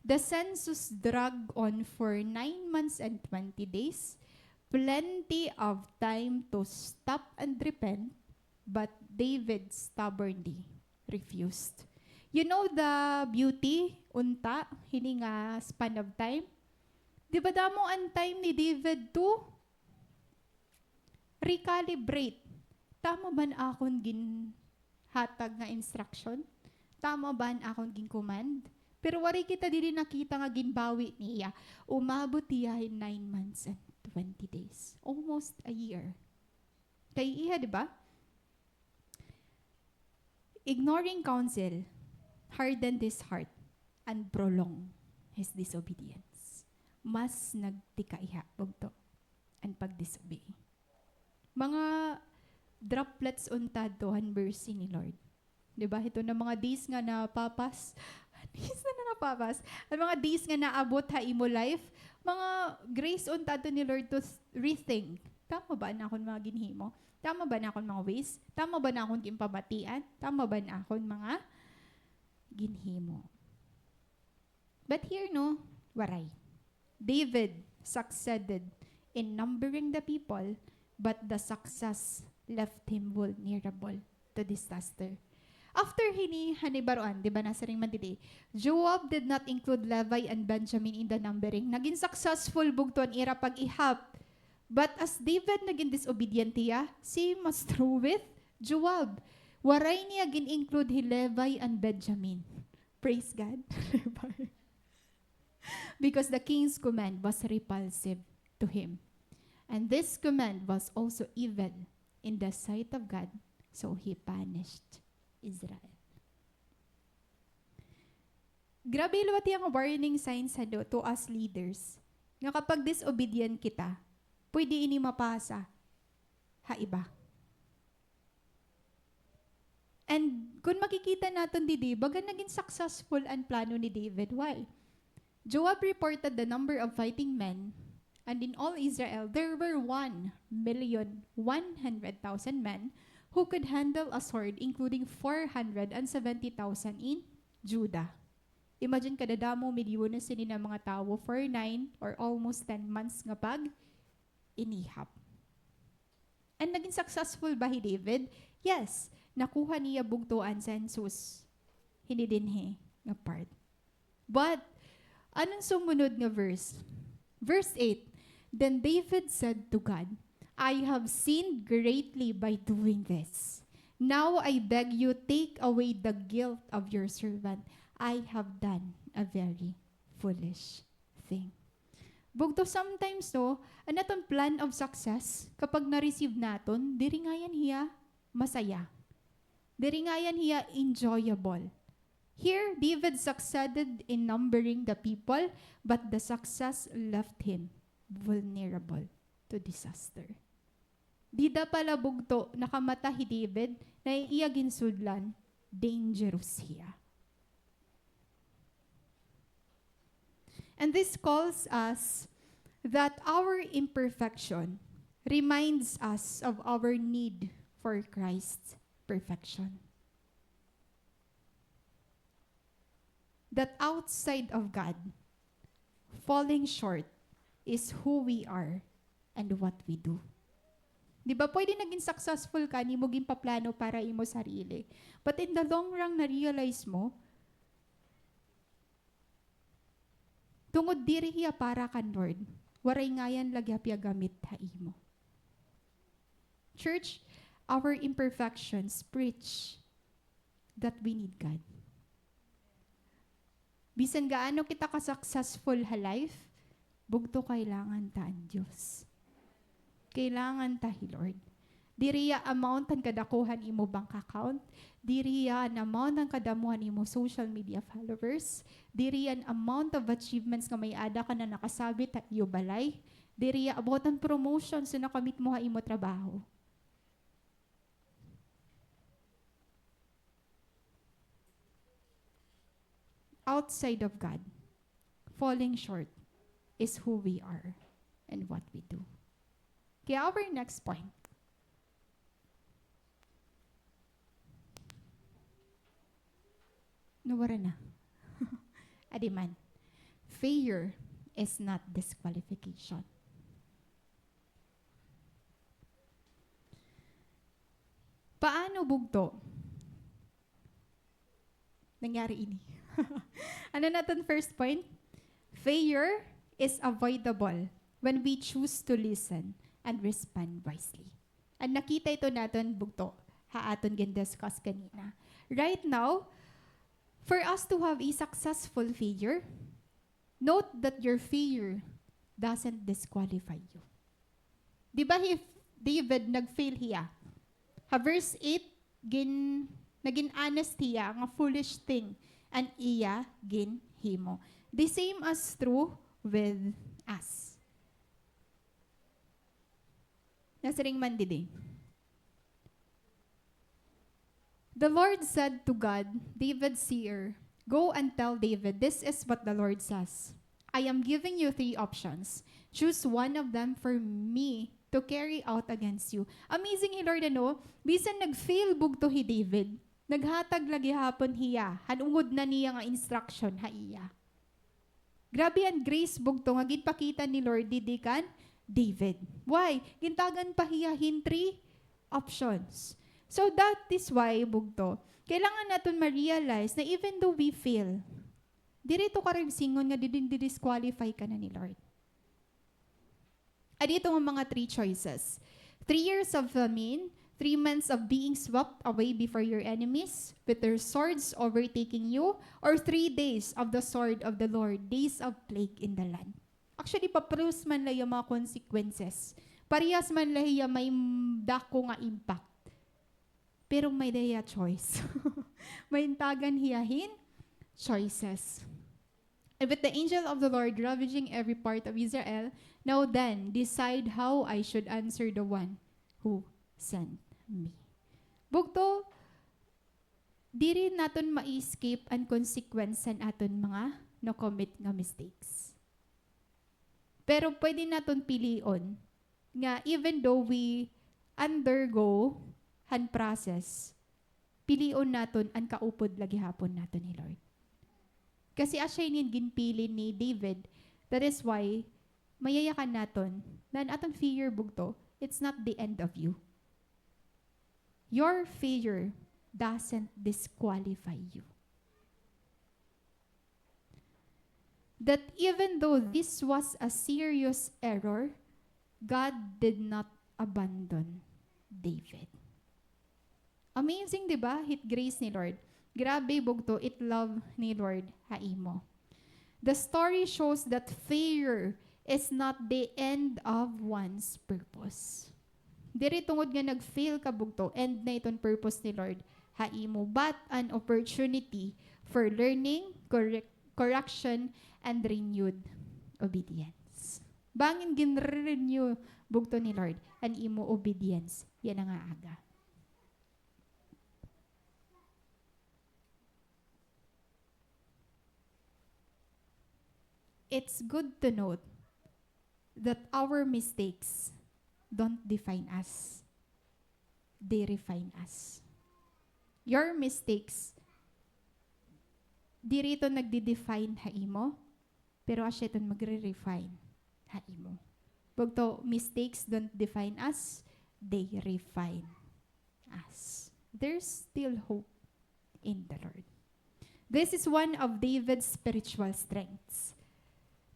The census dragged on for nine months and twenty days, plenty of time to stop and repent, but David stubbornly refused. You know the beauty unta hini nga span of time? Di ba damo an time ni David to recalibrate. Tama ba an akon ginhatag nga instruction? Tama ba an akon gin-command? Pero waray kita diri nakita nga ginbawi niya. Umabot hiya hin nine months and twenty days. Almost a year. Kaiiha, di ba? Ignoring counsel hardened his heart and prolonged his disobedience. Mas nagtikaiha, bugto, an pag-disobey. Mga droplets unta adto han mercy ni Lord. Di ba? Hito na mga days nga napapas. Days na, na napapas. An mga days nga naabot ha imo life, mga grace unta adto ni Lord to s-, rethink. Tama ba an akon mga ginhimo? Tama ba an akon mga ways? Tama ba an akon ginpamatian? Tama ba an akon mga ginhimo? But here, no, waray. David succeeded in numbering the people, but the success left him vulnerable to disaster. After hini, han hibaruan, di ba, nasiring man didi, Joab did not include Levi and Benjamin in the numbering. Nagin successful bugto an ira pag-ihap. But as David nagin disobedient hiya, same as true with Joab. Waray niya gin-include hi Levi and Benjamin. Praise God. Because the king's command was repulsive to him. And this command was also evil in the sight of God, so he punished Israel. Grabe liwat hiya nga warning signs, ano, to us leaders, nga kapag disobedient kita, pwede ini mapasa ha iba. And kun makikita naton didi, baga nagin successful an plano ni David. Why? Joab reported the number of fighting men, and in all Israel there were one million one hundred thousand men who could handle a sword, including four hundred and seventy thousand in Judah. Imagine, kadadamo, milyones ini nga mga tawo for nine or almost ten months nga pag-inihap. And nagin successful ba hi David? Yes. Nakuha niya bugto an census hini dinhi nga part. But, ano an sumunod nga verse? Verse eight, "Then David said to God, 'I have sinned greatly by doing this. Now I beg you, take away the guilt of your servant. I have done a very foolish thing.'" Bugto, sometimes, no, an aton plan of success, kapag na-receive naton, diri ngay-an hiya masaya. Diri ngay-an hiya enjoyable. Here, David succeeded in numbering the people, but the success left him vulnerable to disaster. Dida pala bugto nakamata hi David na iya ginsudlan, dangerous hiya. And this calls us that our imperfection reminds us of our need for Christ's perfection. That outside of God, falling short is who we are and what we do. Di ba, pwede nagin successful ka, an imo ginpaplano para imo sarili. But in the long run, na-realize mo, tungod diri hiya para kan Lord, waray ngay-an la gihap hiya gamit ha imo. Church, our imperfections preach that we need God. Bisan gaano kita ka-successful ha life, bugto, kailangan ta an Diyos. Kailangan ta hi Lord. Diri hiya amount han kadakuhan imo bank account. Diri hiya an amount han kadamo han imo social media followers. Diri hiya an amount of achievements nga may-ada ka na nakasabit ha iyo balay. Diri hiya about han promotions nga nakamit mo ha imo trabaho. Outside of God, falling short is who we are and what we do. Okay, our next point. Nawara na. Adi man. Failure is not disqualification. Paano, bugto, nangyari ini? Ano naton first point? Failure is avoidable when we choose to listen and respond wisely. An nakita ito naton, bugto, ha aton gin-discuss ganina. Right now, for us to have a successful failure, note that your failure doesn't disqualify you. Di ba hi David nag-fail hiya? Ha verse eight, gin-, nagin honest hiya nga foolish thing an iya ginhimo. The same as true with us. Nasiring man didi. The Lord said to Gad, David's seer, "Go and tell David, 'This is what the Lord says: I am giving you three options. Choose one of them for me to carry out against you.'" Amazing hi Lord, ano? Bisan nag-fail bugto hi David, naghatag la gihapon hiya han ungod na niya nga instruction ha iya. Grabe an grace, bugto, nga ginpakita ni Lord didi kan David. Why? Gintagan pa hiya hin three options. So that is why, bugto, kailangan naton ma-realize na even though we fail, diri ito karuyag sidngon nga didin-, di-disqualify ka na ni Lord. Adi ito nga mga three choices. Three years of famine, three months of being swept away before your enemies, with their swords overtaking you, or three days of the sword of the Lord, days of plague in the land. Actually, paparehas man la hiya mga consequences. Parehas man la hiya may m-, dako nga impact. Pero may-ada hiya choice. May intagan hiya hin choices. And with the angel of the Lord ravaging every part of Israel, now then, decide how I should answer the one who sent me. Bugto, diri naton ma-escape an consequence han aton mga na-commit nga mistakes. Pero pwede naton pilion nga even though we undergo han process, pilion naton an kaupod la gihapon naton hi Lord. Kasi asya ini an ginpili ni David. That is why, mayayakan naton na an aton failure, bugto, it's not the end of you. Your failure doesn't disqualify you. That even though this was a serious error, God did not abandon David. Amazing, di ba? It grace ni Lord. Grabe, bugto, it love ni Lord ha imo. The story shows that failure is not the end of one's purpose. Diri tungod nga nag-fail ka, bugto, end na iton purpose ni Lord ha imo, but an opportunity for learning, correc-, correction, and renewed obedience. Bangin ginre-renew, bugto, ni Lord an imo obedience yana nga aga. It's good to note that our mistakes don't define us. They refine us. Your mistakes, diri ito nagde-define ha imo, pero asya iton magre-refine ha imo. Bugto, mistakes don't define us, they refine us. There's still hope in the Lord. This is one of David's spiritual strengths.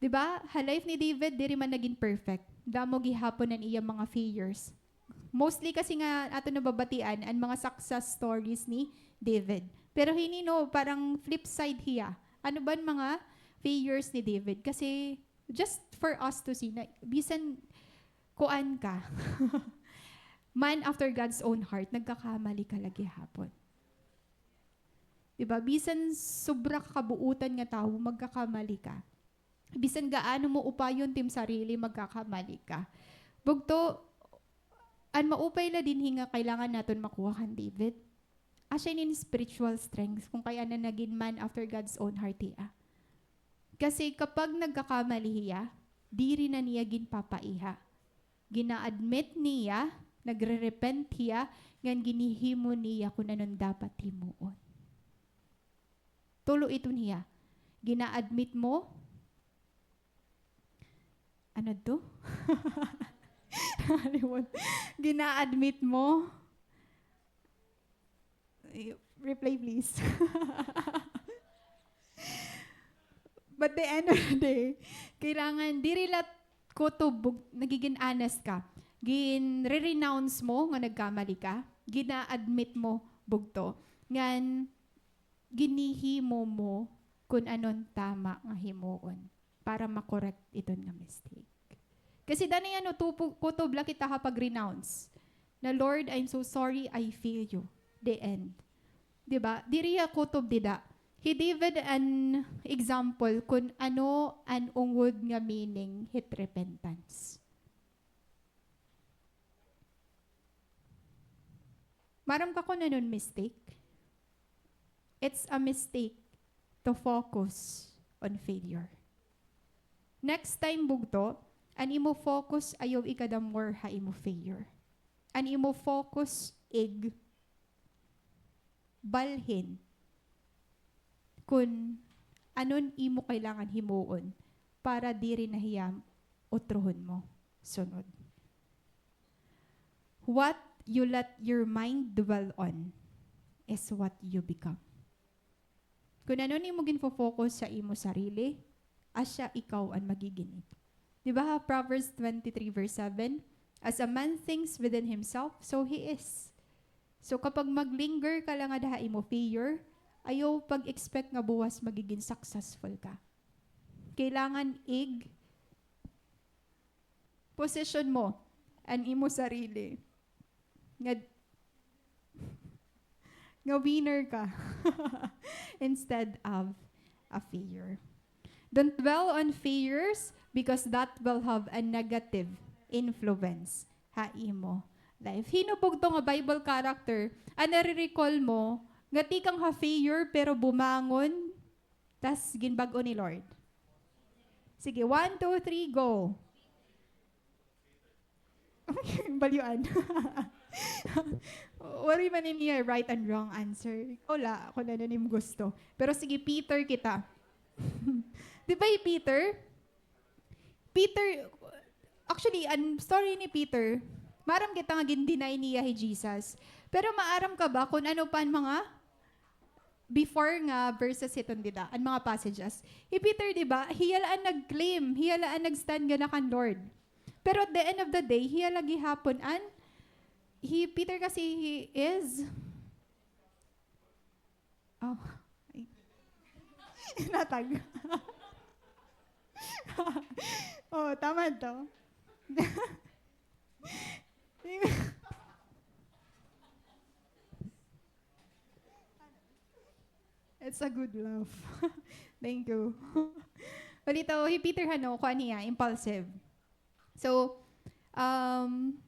Di ba? Ha life ni David, diri man nagin perfect. Damo gihapon an iya mga failures. Mostly kasi nga aton nababatian an mga success stories ni David. Pero hini, no, parang flip side hiya. Ano ba an mga failures ni David? Kasi, just for us to see, na bisan kuan ka, man after God's own heart, nagkakamali ka la gihapon. Di ba? Bisan sobra ka kabuutan nga tawo, magkakamali ka. Bisan gaano mo upayon it im sarili, magkakamali ka. Bugto, an maupay la dinhi nga kailangan naton makuha kan David, asya ini spiritual strength, kon kay-ano nagin man after God's own heart hiya. Kasi kapag nagkakamali hiya, diri na niya ginpapaiha. Gina-admit niya, nagre-repent hiya, ngan ginhihimo niya kon ano an dapat himoon. Tulo iton hiya. Gina-admit mo, ano to? Nakalimot. Gina-admit mo. Eh, replay, please. But the end of the day, kailangan diri la kutob, nagigin honest ka. Ginre-renounce mo nga nagkamali ka. Gina-admit mo, bugto. Ngan, ginhihimo mo kon ano an tama nga himoon para ma-correct iton nga mistake. Kasi danay ano, tupo-, kutob la kita ha pag-renounce. Na, "Lord, I'm so sorry, I fail you." The end. Di ba? Diri hiya kutob dida. Hi David an example kon ano an ungod nga meaning hit repentance. Maaram ka kon ano an mistake? It's a mistake to focus on failure. Next time, bugto, an imo focus ayaw ikada more ha imo failure. An imo focus, ig, balhin kon ano an imo kailangan himoon para diri na hiya utrohon mo sunod. What you let your mind dwell on is what you become. Kon ano an imo ginfo-focus sa imo sarili, asya ikaw an magigin. Di ba ha Proverbs twenty-three verse seven, "As a man thinks within himself, so he is." So kapag mag-linger ka la ngada ha imo failure, ayaw pag-expect nga buwas magigin successful ka. Kailangan ig-position mo an imo sarili nga, nga winner ka instead of a failure. Don't dwell on failures because that will have a negative influence ha imo life. Hin-o bugto nga Bible character an nare-recall mo nga tikang ha failure pero bumangon, tas ginbag-o ni Lord? Sige, one, two, three, go. Balyuan. Waray man ini right and wrong answer. Ikaw la, kon ano an imo gusto. Pero sige, Peter kita. Di ba hi Peter? Peter, actually, an story ni Peter, maaram kita nga gin-deny niya hi Jesus. Pero maaram ka ba kon ano pa an mga before nga verses hiton dida, an mga passages? Hi Peter, di ba, hiya la an nag-claim, hiya la an nag-stand ngada kan Lord. Pero at the end of the day, hiya la gihapon an, hi Peter kasi, he is, oh, ay. Natag. Oh, tama to. It's a good laugh. Thank you. Balita, hi Peter, ano, kuan hiya, impulsive. So, um,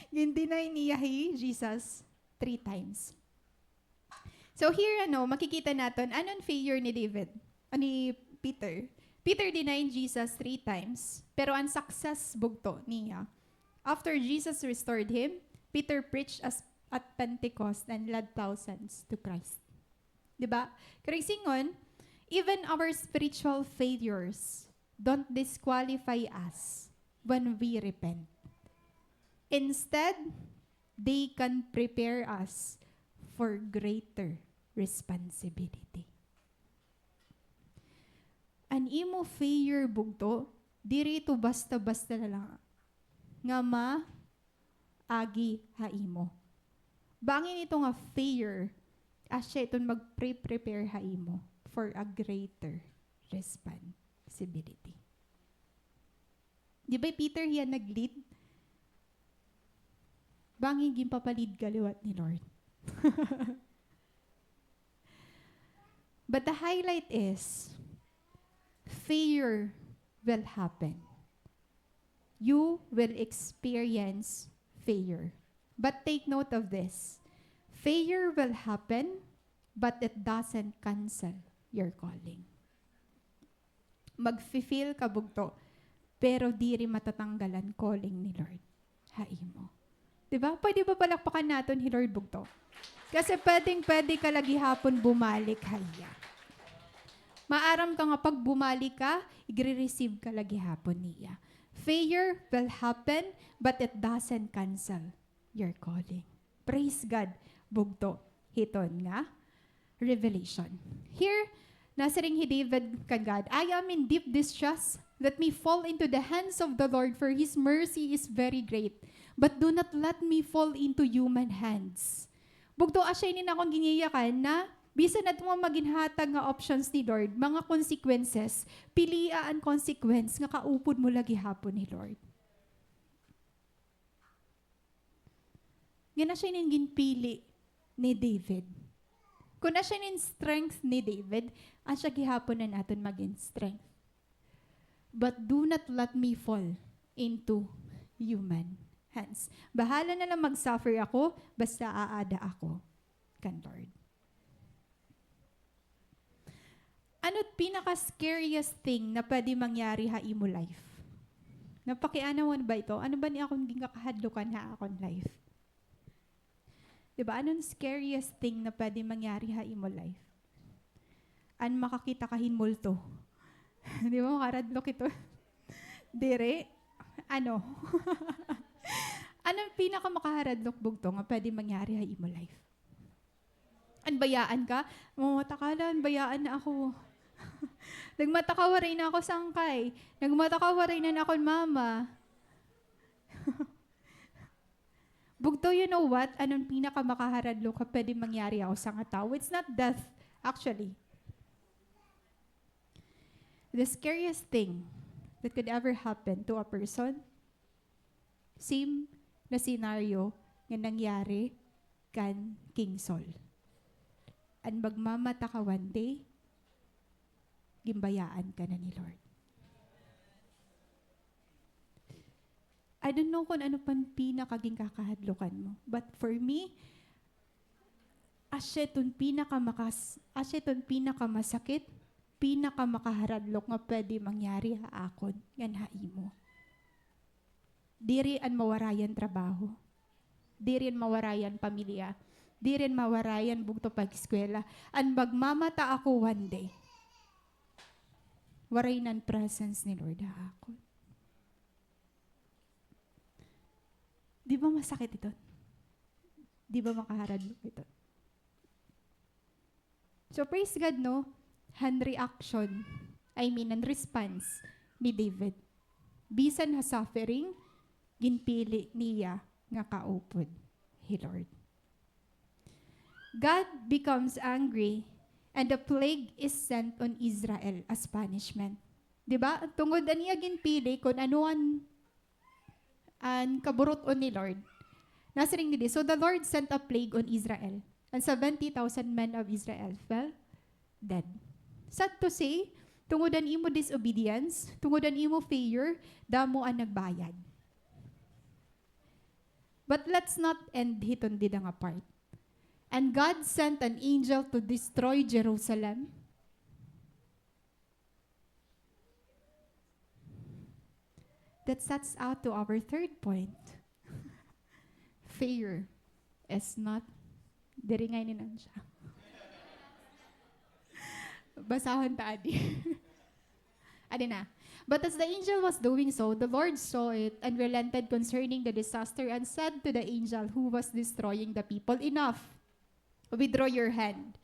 gin-deny niya hi Jesus three times. So here, ano, makikita naton, ano an failure ni David, ah, ni Peter. Peter denied Jesus three times, pero an success bugto niya. After Jesus restored him, Peter preached as, at Pentecost and led thousands to Christ. Di ba? Kay nag-ingon, even our spiritual failures don't disqualify us when we repent. Instead, they can prepare us for greater responsibility. An imo failure bugto, diri ito basta-basta na la nga maagi ha imo. Bangin ito nga failure, Asya iton magpre-prepare ha imo for a greater responsibility. Di ba hi Peter hiya nag-lead? Bangin ginpapa-lead ka liwat ni Lord. But the highlight is, failure will happen. You will experience failure. But take note of this. Failure will happen, but it doesn't cancel your calling. Magfi-fail ka, bugto, pero diri matatanggal an calling ni Lord ha imo. Di ba? Pwede ba palakpakan naton hi Lord, bugto? Kasi pwedeng-pwede ka la gihapon bumalik ha iya. Maaram ka nga pag bumalik ka, igre-receive ka la gihapon niya. Failure will happen, but it doesn't cancel your calling. Praise God, bugto, hiton nga revelation. Here, nasiring hi David kan God, "I am in deep distress. Let me fall into the hands of the Lord, for his mercy is very great. But do not let me fall into human hands." Bugto, asya ini an akon giniyakan na bisan adto man maginhatag nga options ni Lord, mga consequences, pilia an consequence nga kaupod mo la gihapon hi Lord. Ngan asya ini an ginpili ni David. Kon asya ini an strength ni David, asya gihapon an aton magin strength. "But do not let me fall into human hands." Bahala na la mag-suffer ako, basta aada ako kan Lord. Ano it pinaka-scariest thing na pwede mangyari ha imo life? Napakiana mo na ba ito? Ano ba ni akon ginkakahadlukan ha akon life? Di ba? Ano it scariest thing na pwede mangyari ha imo life? An makakita ka hin multo. Di ba, makaradlok ito? Diri. Ano? Ano it pinaka-makaharadlok, bugto, nga pwede mangyari ha imo life? An bayaan ka? Nagmamata ka la, an bayaan na ako. Nagmata ka, waray na ako sangkay. Nagmata ka, waray na an akon mama. Bugto, you know what? Ano it pinaka-makaharadlok nga pwede mangyari ha usa nga tawo? It's not death, actually. The scariest thing that could ever happen to a person, same na scenario nga nangyari kan King Saul. An magmamata ka one day, ginbayaan ka na ni Lord. I don't know kon ano pa an pinakaginkakahadlukan mo. But for me, asya iton pinakamakas-, asya iton pinakamasakit, pinakamakaharadlok nga pwede mangyari ha akon ngan ha imo. Diri an mawaray an trabaho. Diri an mawaray an pamilya. Diri an mawaray an bugto pag-eskwela. An magmamata ako one day, waray na an presence ni Lord ha akon. Di ba masakit ito? Di ba makaharadlok ito? So, praise God, no? Han reaction, I mean, han response ni David. Bisan ha suffering, ginpili niya nga kaupod hi Lord. God becomes angry and a plague is sent on Israel as punishment. Di ba? Tungod an iya ginpili kon ano an an kaburut-on ni Lord. Nasiring didi, "So the Lord sent a plague on Israel, and seventy thousand men of Israel fell dead." Sad to say, tungod an imo disobedience, tungod an imo failure, damo an nagbayad. But let's not end hiton dida nga part. And God sent an angel to destroy Jerusalem. That sets out to our third point. Failure is not, diri ngay-an ini siya. Basahon ta adi. Adi na. But as the angel was doing so, the Lord saw it and relented concerning the disaster and said to the angel who was destroying the people, "Enough! Withdraw your hand."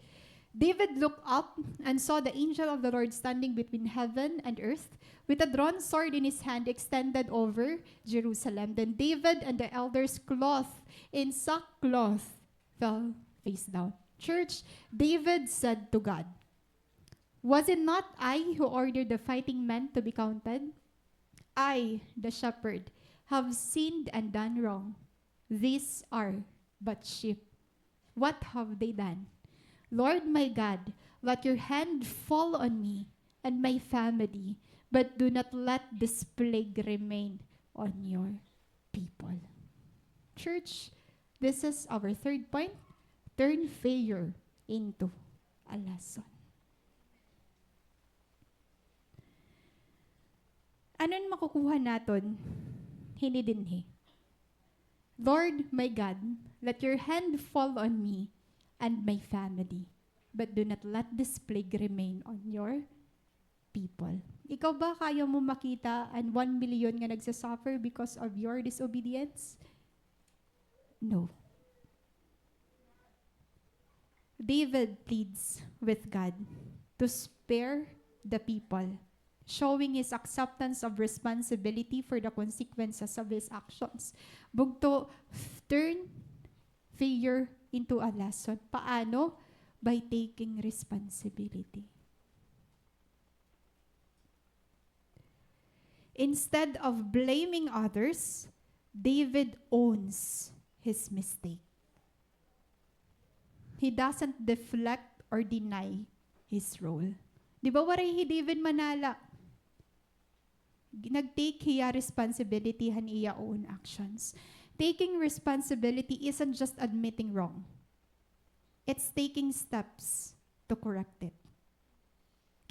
David looked up and saw the angel of the Lord standing between heaven and earth, with a drawn sword in his hand extended over Jerusalem. Then David and the elders, clothed in sackcloth, fell face down. Church, David said to God, "Was it not I who ordered the fighting men to be counted? I, the shepherd, have sinned and done wrong. These are but sheep. What have they done? Lord my God, let your hand fall on me and my family, but do not let this plague remain on your people." Church, this is our third point. Turn failure into a lesson. Ano an makukuha naton hini dinhi? "Lord my God, let your hand fall on me and my family, but do not let this plague remain on your people." Ikaw ba, kaya mo makita an one million nga nagsasuffer because of your disobedience? No. David pleads with God to spare the people, showing his acceptance of responsibility for the consequences of his actions. Bugto, f-, turn failure into a lesson. Paano? By taking responsibility. Instead of blaming others, David owns his mistake. He doesn't deflect or deny his role. Di ba waray hi David manala? Nag-take hiya responsibility han iya own actions. Taking responsibility isn't just admitting wrong. It's taking steps to correct it.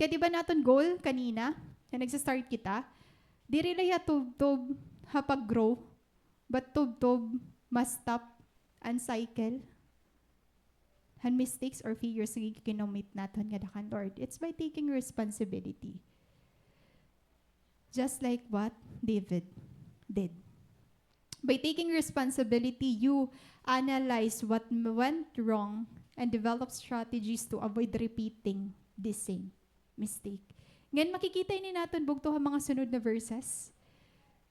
Kay di ba an aton goal kanina, nga nagsa-start kita, diri la hiya tubtob ha pag-grow, but tubtob ma-stop an cycle han mistakes or failures nga gin-commit naton ngada kan Lord. It's by taking responsibility. Just like what David did. By taking responsibility, you analyze what m-, went wrong and develop strategies to avoid repeating the same mistake. Ngan makikita ini naton bugto ha mga sunod na verses.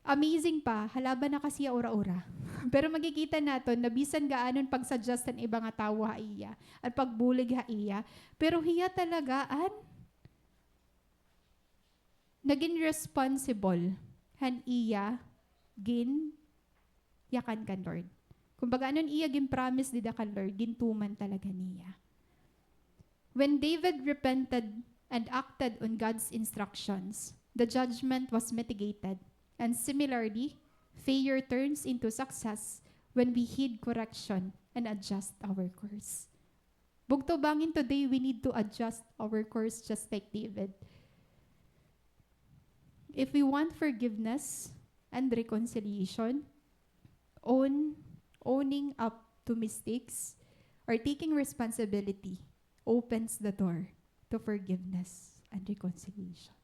Amazing pa, hala ba nakasiya ura-ura. Pero makikita naton na bisan gaanon pag-suggest han iba nga tawo ha iya, an pagbulig ha iya, pero hiya talaga an nagin responsible han iya ginyakan kan Lord. Kumbaga, ano an iya gin-promise dida kan Lord, gintuman talaga niya. When David repented and acted on God's instructions, the judgment was mitigated. And similarly, failure turns into success when we heed correction and adjust our course. Bugto, bangin today, we need to adjust our course just like David. If we want forgiveness and reconciliation, own, owning up to mistakes or taking responsibility opens the door to forgiveness and reconciliation.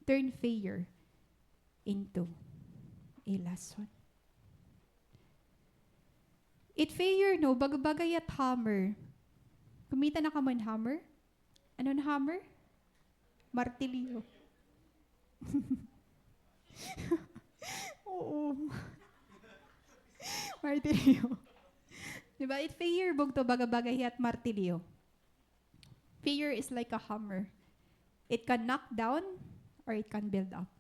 Turn failure into a lesson. It failure, no, baga-baga hiya it hammer. Kumita na kamo hin hammer? Ano an hammer? Martilyo. Oo. Martilyo. Di ba? It failure, bugto, baga-baga hiya it martilyo. Failure is like a hammer. It can knock down or it can build up.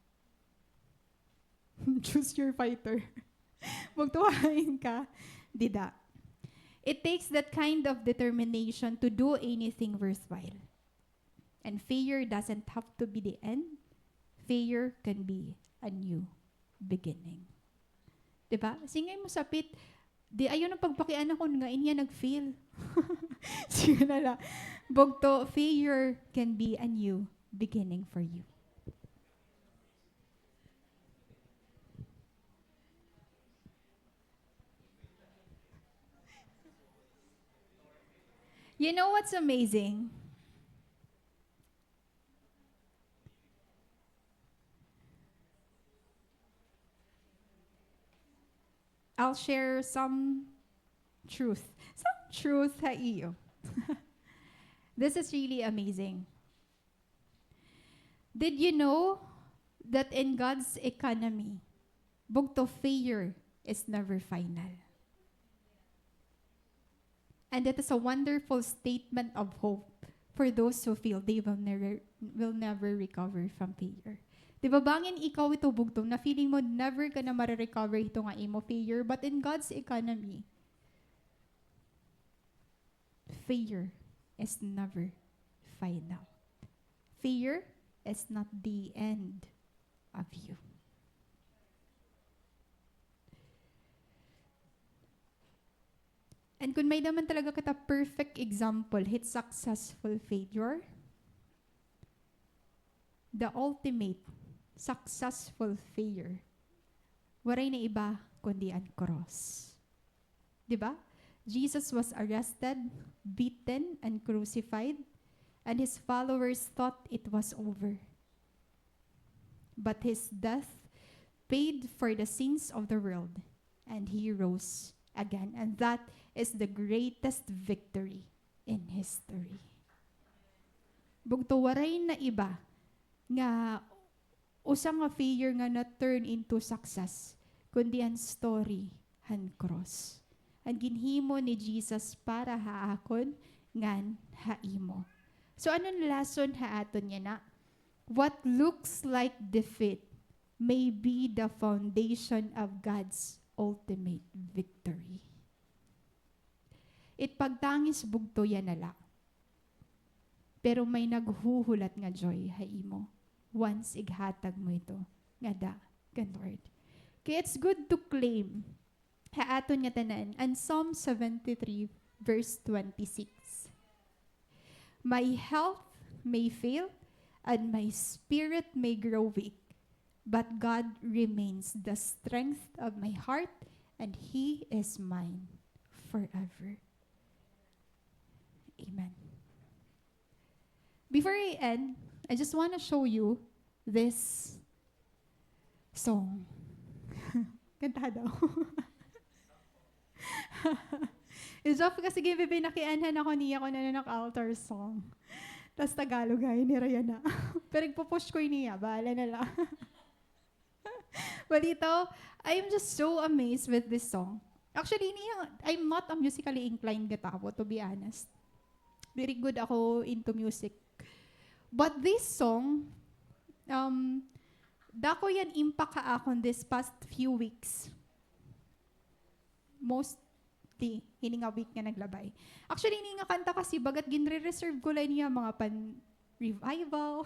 Choose your fighter. Bugto, hain ka dida. It takes that kind of determination to do anything worthwhile. And failure doesn't have to be the end. Failure can be a new beginning. Di ba? Singay mo sapit, di, ayaw na pagpakiana kon ngain hiya nag-fail. Sige na la. Bugto, failure can be a new beginning for you. You know what's amazing? I'll share some truth. Some truth ha iyo. This is really amazing. Did you know that in God's economy, bugto, failure is never final. And that is a wonderful statement of hope for those who feel they will never, will never recover from failure. Di ba, bangin ikaw ito, bugto, na feeling mo never ka na mare-recover hito nga imo failure, but in God's economy, failure is never final. Failure is not the end of you. And kun may-ada man talaga kita perfect example hit successful failure, the ultimate successful failure, waray na iba kundi an cross. Di ba? Jesus was arrested, beaten, and crucified, and his followers thought it was over. But his death paid for the sins of the world, and he rose again. And that is the greatest victory in history. Bugto, waray na iba nga usa nga failure nga na-turn into success, kundi an story han cross. An ginhimo ni Jesus para ha akon ngan ha imo. So, ano an lesson ha aton yana? What looks like defeat may be the foundation of God's ultimate victory. It pagtangis, bugto, yana la. Pero may naghuhulat nga joy ha imo once ighatag mo ito ngada kan Lord. Kaya it's good to claim ha aton nga tanan an Psalm seventy-three verse twenty-six. My health may fail and my spirit may grow weak, but God remains the strength of my heart, and He is mine forever. Amen. Before I end, I just wanna show you this song. Kanta daw. Is of kasi ginpipinakianhan ako niya kun ano nak altar song. Tas Tagalog, ay, ni Rayana. Pero igpo-push ko niya, bahala na la. Balitaw, I am just so amazed with this song. Actually, niya, I'm not a musically inclined nga tawo, to be honest. Diri gud ako into music. But this song, um, dako iya impact ha akon this past few weeks. Mostly, hini nga week nga naglabay. Actually, hini nga kanta kasi bagat ginre-reserve ko la ini ha mga pan-revival.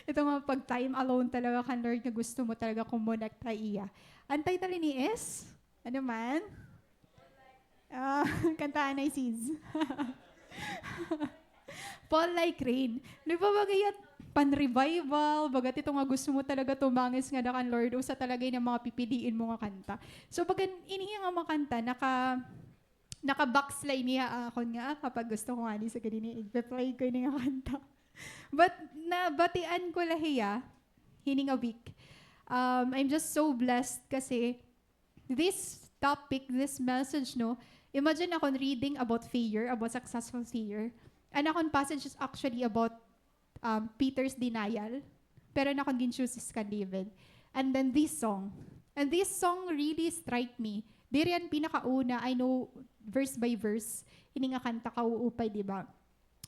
Ito mga pag-time alone talaga kan Lord nga gusto mo talaga kumonekta ha iya. An title ini is, ano man? Ah, kantahan ay sis. Fall Like Rain. Di ba, baga iya pan-revival, bagat ito nga gusto mo talaga tumangis ngada kan Lord, usa talaga ini nga mga pipiliin mo nga kanta. So, baga ini nga mga kanta, naka-, naka-box la ini ha akon nga, ah, kapag gusto ko ngani sa ganini, igpe-play ko ini nga kanta. But nabatian ko la hiya hini nga week. Um, I'm just so blessed kasi this topic, this message, no? Imagine akon reading about failure, about successful failure. An akon passage is actually about, um, Peter's denial. Pero an akon gin-choose is kan David. And then this song. And this song really strike me. Diri an pinakauna, I know verse by verse. Ini nga kanta kauupay, di ba?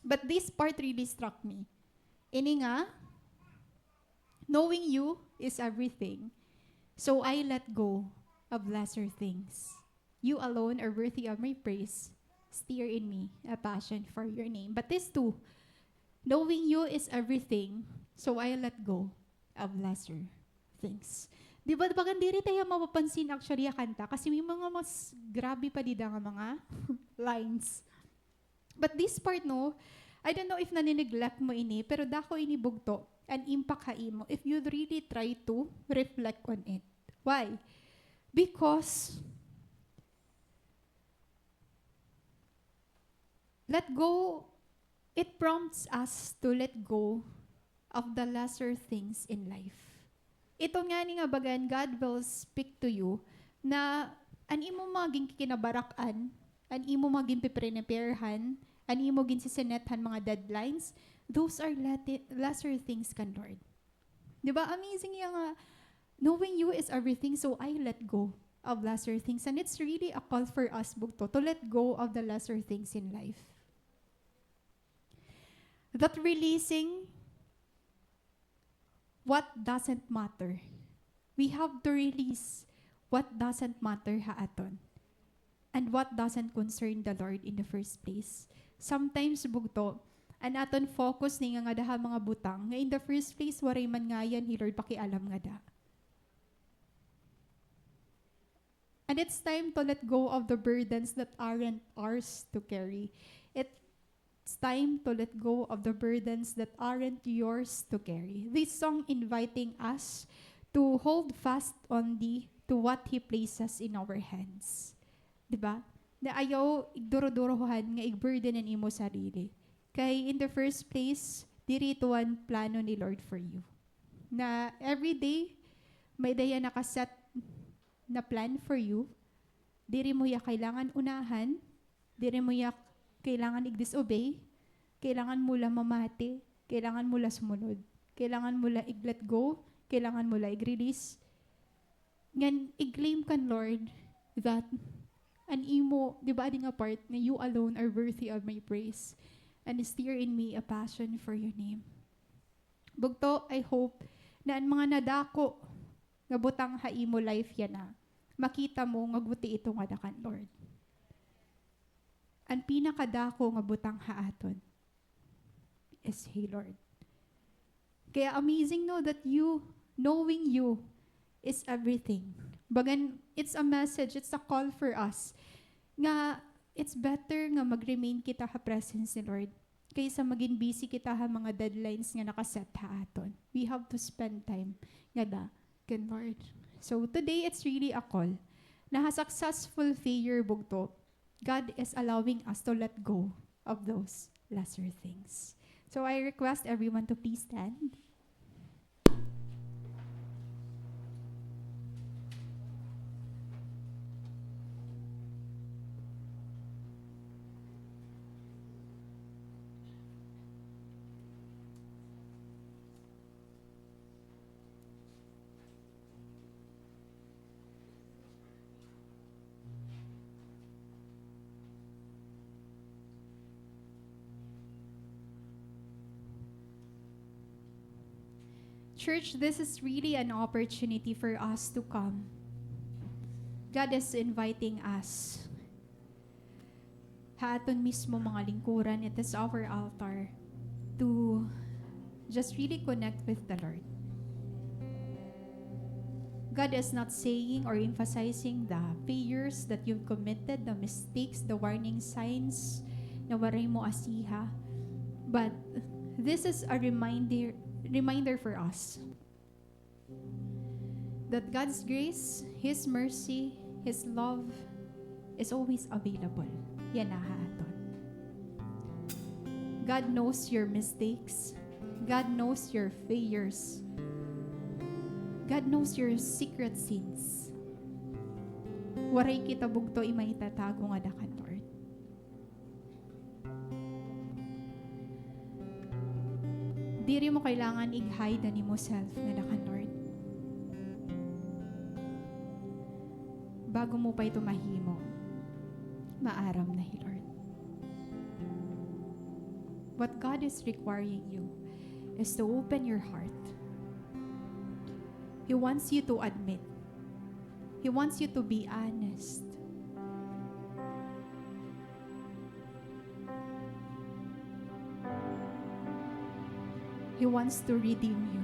But this part really struck me. Ini nga, "Knowing you is everything, so I let go of lesser things. You alone are worthy of my praise. Stir in me a passion for your name." But this too, "Knowing you is everything, so I let go of lesser things." Di ba, bagan diri ta hiya mapapansin actually ha kanta, kasi may mga mas grabe pa dida nga mga lines. But this part, no, I don't know if nani-neglect mo ini, pero dako ini bugto, an impact ha imo, if you really try to reflect on it. Why? Because let go, it prompts us to let go of the lesser things in life. Ito ngani nga bagan, God will speak to you na an imo mga ginkikinabarak-an, an imo mga ginpipreneparehan, an imo ginsisinet han mga deadlines, those are leti-, lesser things kan Lord. Di ba? Amazing iya nga, knowing you is everything, so I let go of lesser things. And it's really a call for us, bugto, to let go of the lesser things in life. That releasing what doesn't matter. We have to release what doesn't matter ha aton and what doesn't concern the Lord in the first place. Sometimes, bugto, an aton focus ni nga ngada ha mga butang nga in the first place, waray man ngayan hi Lord pakialam ngada. And it's time to let go of the burdens that aren't ours to carry. It's time to let go of the burdens that aren't yours to carry. This song inviting us to hold fast only to what He places in our hands. Di ba? Na ayaw igduro-durohan nga igburden an imo sarili. Kay in the first place, diri ito an plano ni Lord for you. Na every day, may-ada hiya naka-set na plan for you. Diri mo hiya kailangan unahan, diri mo hiya kailangan ig-disobey, kailangan mo la mamati, kailangan mo la sumunod, kailangan mo la ig-let go, kailangan mo la ig-release. Ngan i-claim kan Lord that an imo, di ba, adi nga part nga, "You alone are worthy of my praise, and stir in me a passion for your name." Bugto, I hope na an mga nadako nga butang ha imo life yana, makita mo nga guti ito ngada kan Lord. An pinakadako nga butang ha aton is hi Lord. Kaya amazing, no, that you, knowing you is everything. Bagan, it's a message, it's a call for us nga it's better nga mag-remain kita ha presence ni Lord kaysa magin busy kita ha mga deadlines nga naka-set ha aton. We have to spend time ngada kan Lord. So today, it's really a call na ha successful failure, bugto, God is allowing us to let go of those lesser things. So I request everyone to please stand. Church, this is really an opportunity for us to come. God is inviting us. Ha aton mismo mga lingkuran, it is our altar to just really connect with the Lord. God is not saying or emphasizing the failures that you've committed, the mistakes, the warning signs na waray mo asiha. But this is a reminder, reminder for us that God's grace, His mercy, His love is always available yana ha aton. God knows your mistakes. God knows your failures. God knows your secret sins. Waray kita bugto imaitatago ngada kan Lord. Diri mo kailangan ig-hide an imo self ngada kan Lord. Bago mo pa ito mahimo, maaram na hi Lord. What God is requiring you is to open your heart. He wants you to admit. He wants you to be honest. He wants to redeem you.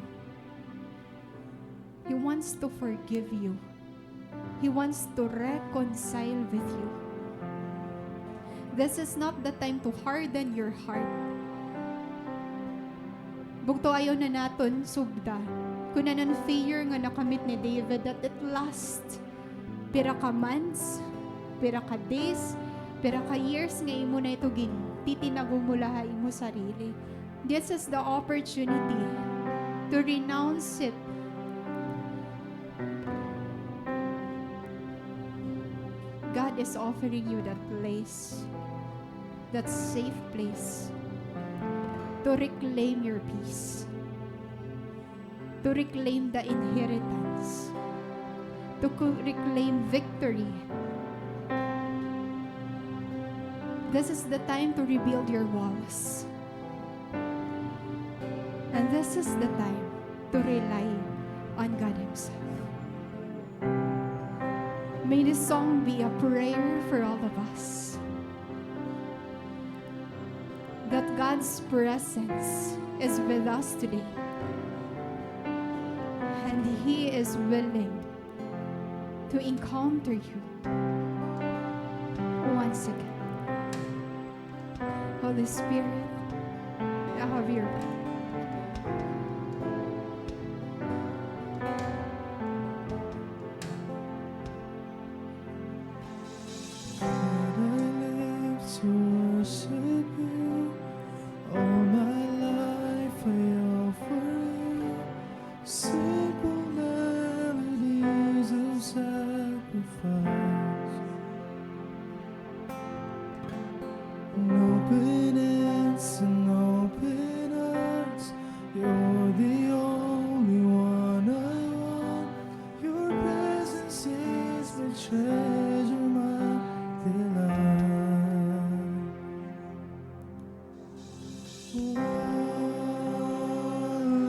He wants to forgive you. He wants to reconcile with you. This is not the time to harden your heart. Bugto, ayaw na naton subda kun ano an fear nga nakamit ni David, that it lasts pira ka months, pira ka days, pira ka years nga imo na ito gintitinago mo la ha imo sarili. This is the opportunity to renounce it. God is offering you that place, that safe place, to reclaim your peace, to reclaim the inheritance, to co-, reclaim victory. This is the time to rebuild your walls. And this is the time to rely on God Himself. May this song be a prayer for all of us, that God's presence is with us today. And He is willing to encounter you once again. Holy Spirit, have your way. God, I live to worship you. All my life I offer you simple melodies of sacrifice. An open hands and open hearts, you're the only one I want. Your presence is my treasure, my delight. Fall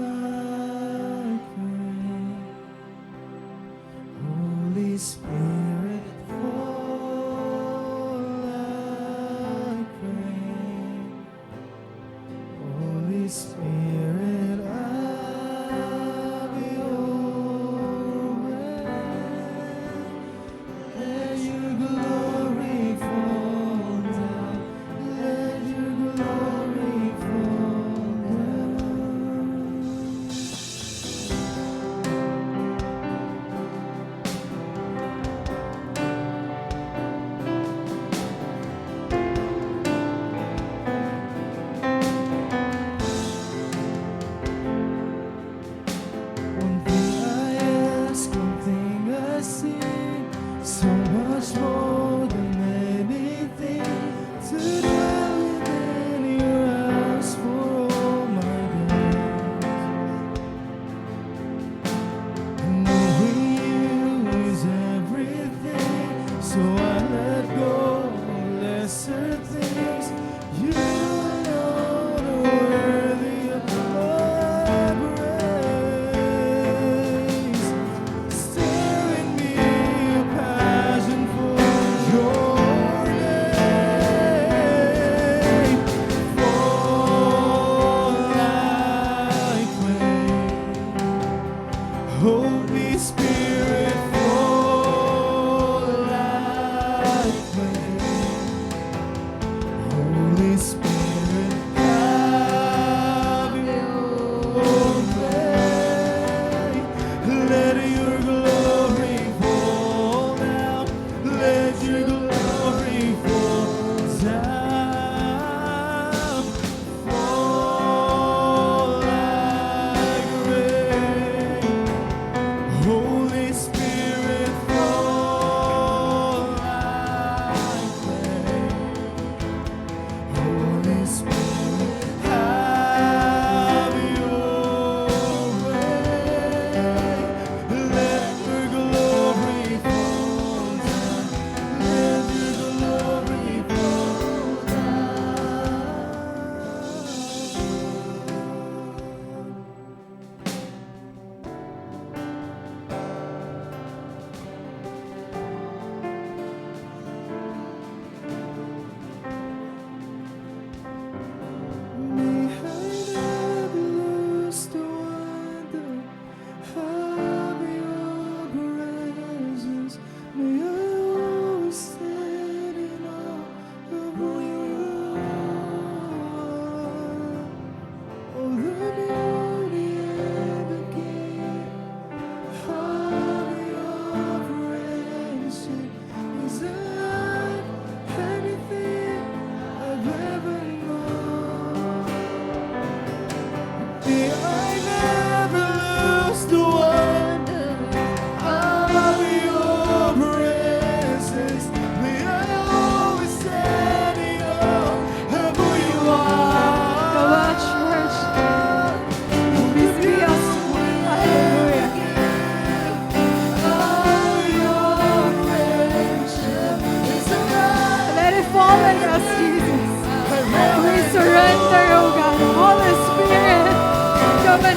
like rain, Holy Spirit, fall like rain. Holy Spirit, have your way.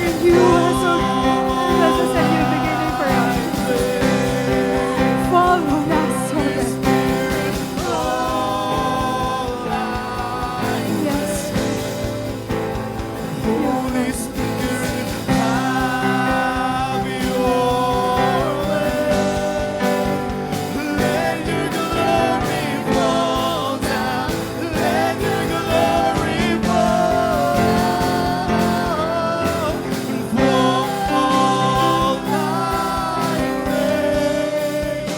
Thank you, Lord. Bless us and you begin for us. Fall on us, Lord. Yes. Holy Spirit, have your way. Let your glory fall down. Let your glory fall. Fall like rain.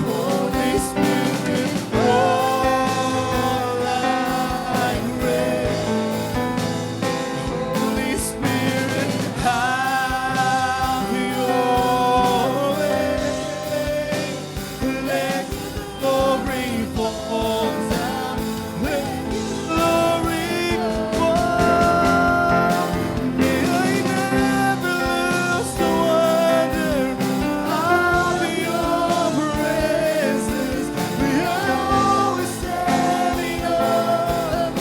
Holy Spirit, fall like rain. Holy Spirit, have your way. Let your glory fall down. Let your glory fall. May I never lose the wonder of your presence. We are always standing up.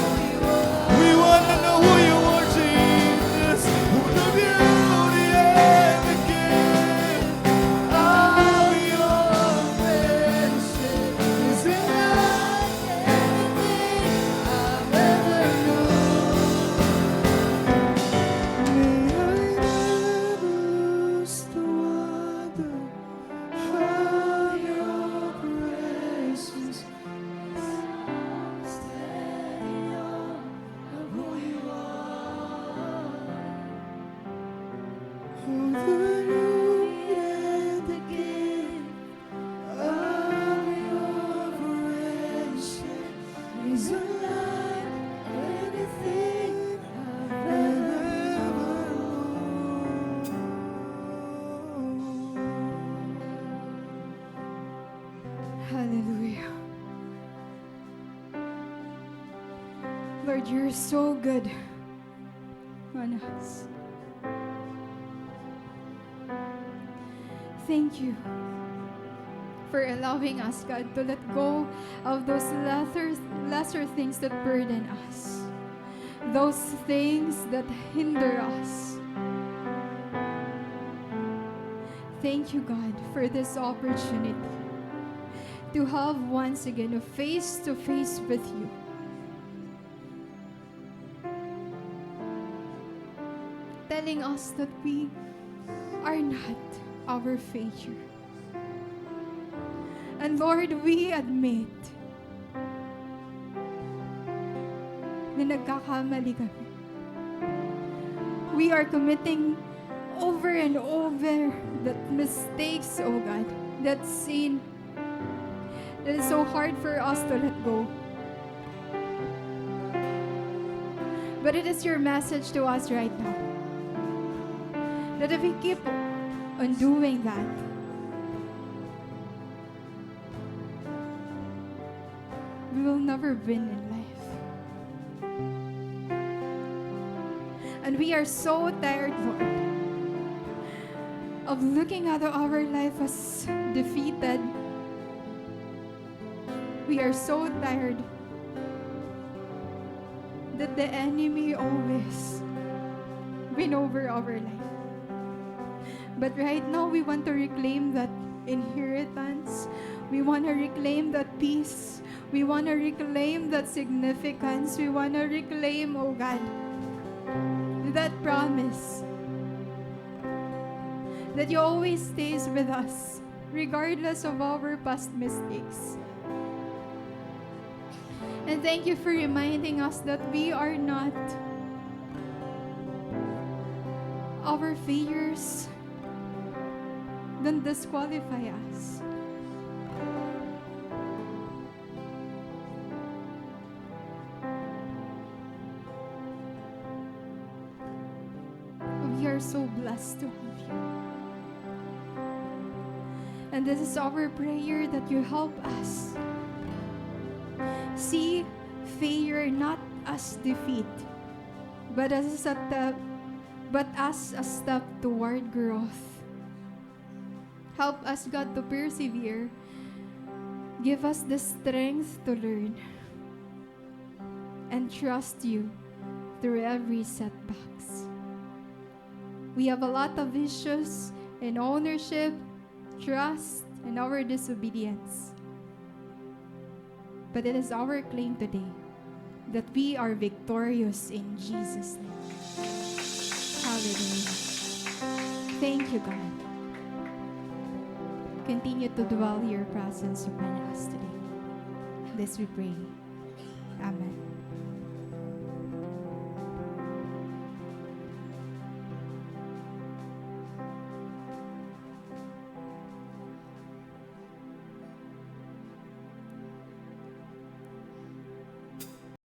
We wanna know who you are, Jesus. The beauty and the gift of your friendship is unlike anything I've ever known. May I never lose the wonder of your presence. Standing up of who you are. Oh, the beauty and the gift of your friendship is unlike anything I've ever known. Hallelujah. Lord, you're so good on us. Thank you for allowing us, God, to let go of those lesser, lesser things that burden us, those things that hinder us. Thank you, God, for this opportunity to have once again a face-to-face with you. Telling us that we are not our failure. And Lord, we admit na nagkakamali kami. We are committing over and over that mistakes, oh God, that sin, that is so hard for us to let go. But it is your message to us right now that if we keep on doing that, we will never win in life. And we are so tired, Lord, of looking at our life as defeated. We are so tired that the enemy always win over our life. But right now, we want to reclaim that inheritance. We want to reclaim that peace. We want to reclaim that significance. We want to reclaim, oh God, that promise that you always stays with us, regardless of our past mistakes. And thank you for reminding us that we are not, our failures don't disqualify us. We are so blessed to have you. And this is our prayer, that you help us see failure not as defeat, but as a step, but as a step toward growth. Help us, God, to persevere. Give us the strength to learn and trust you through every setbacks. We have a lot of issues in ownership, trust, and our disobedience. But it is our claim today that we are victorious in Jesus' name. Hallelujah. Thank you, God. Continue to dwell your presence upon us today. This we pray. Amen.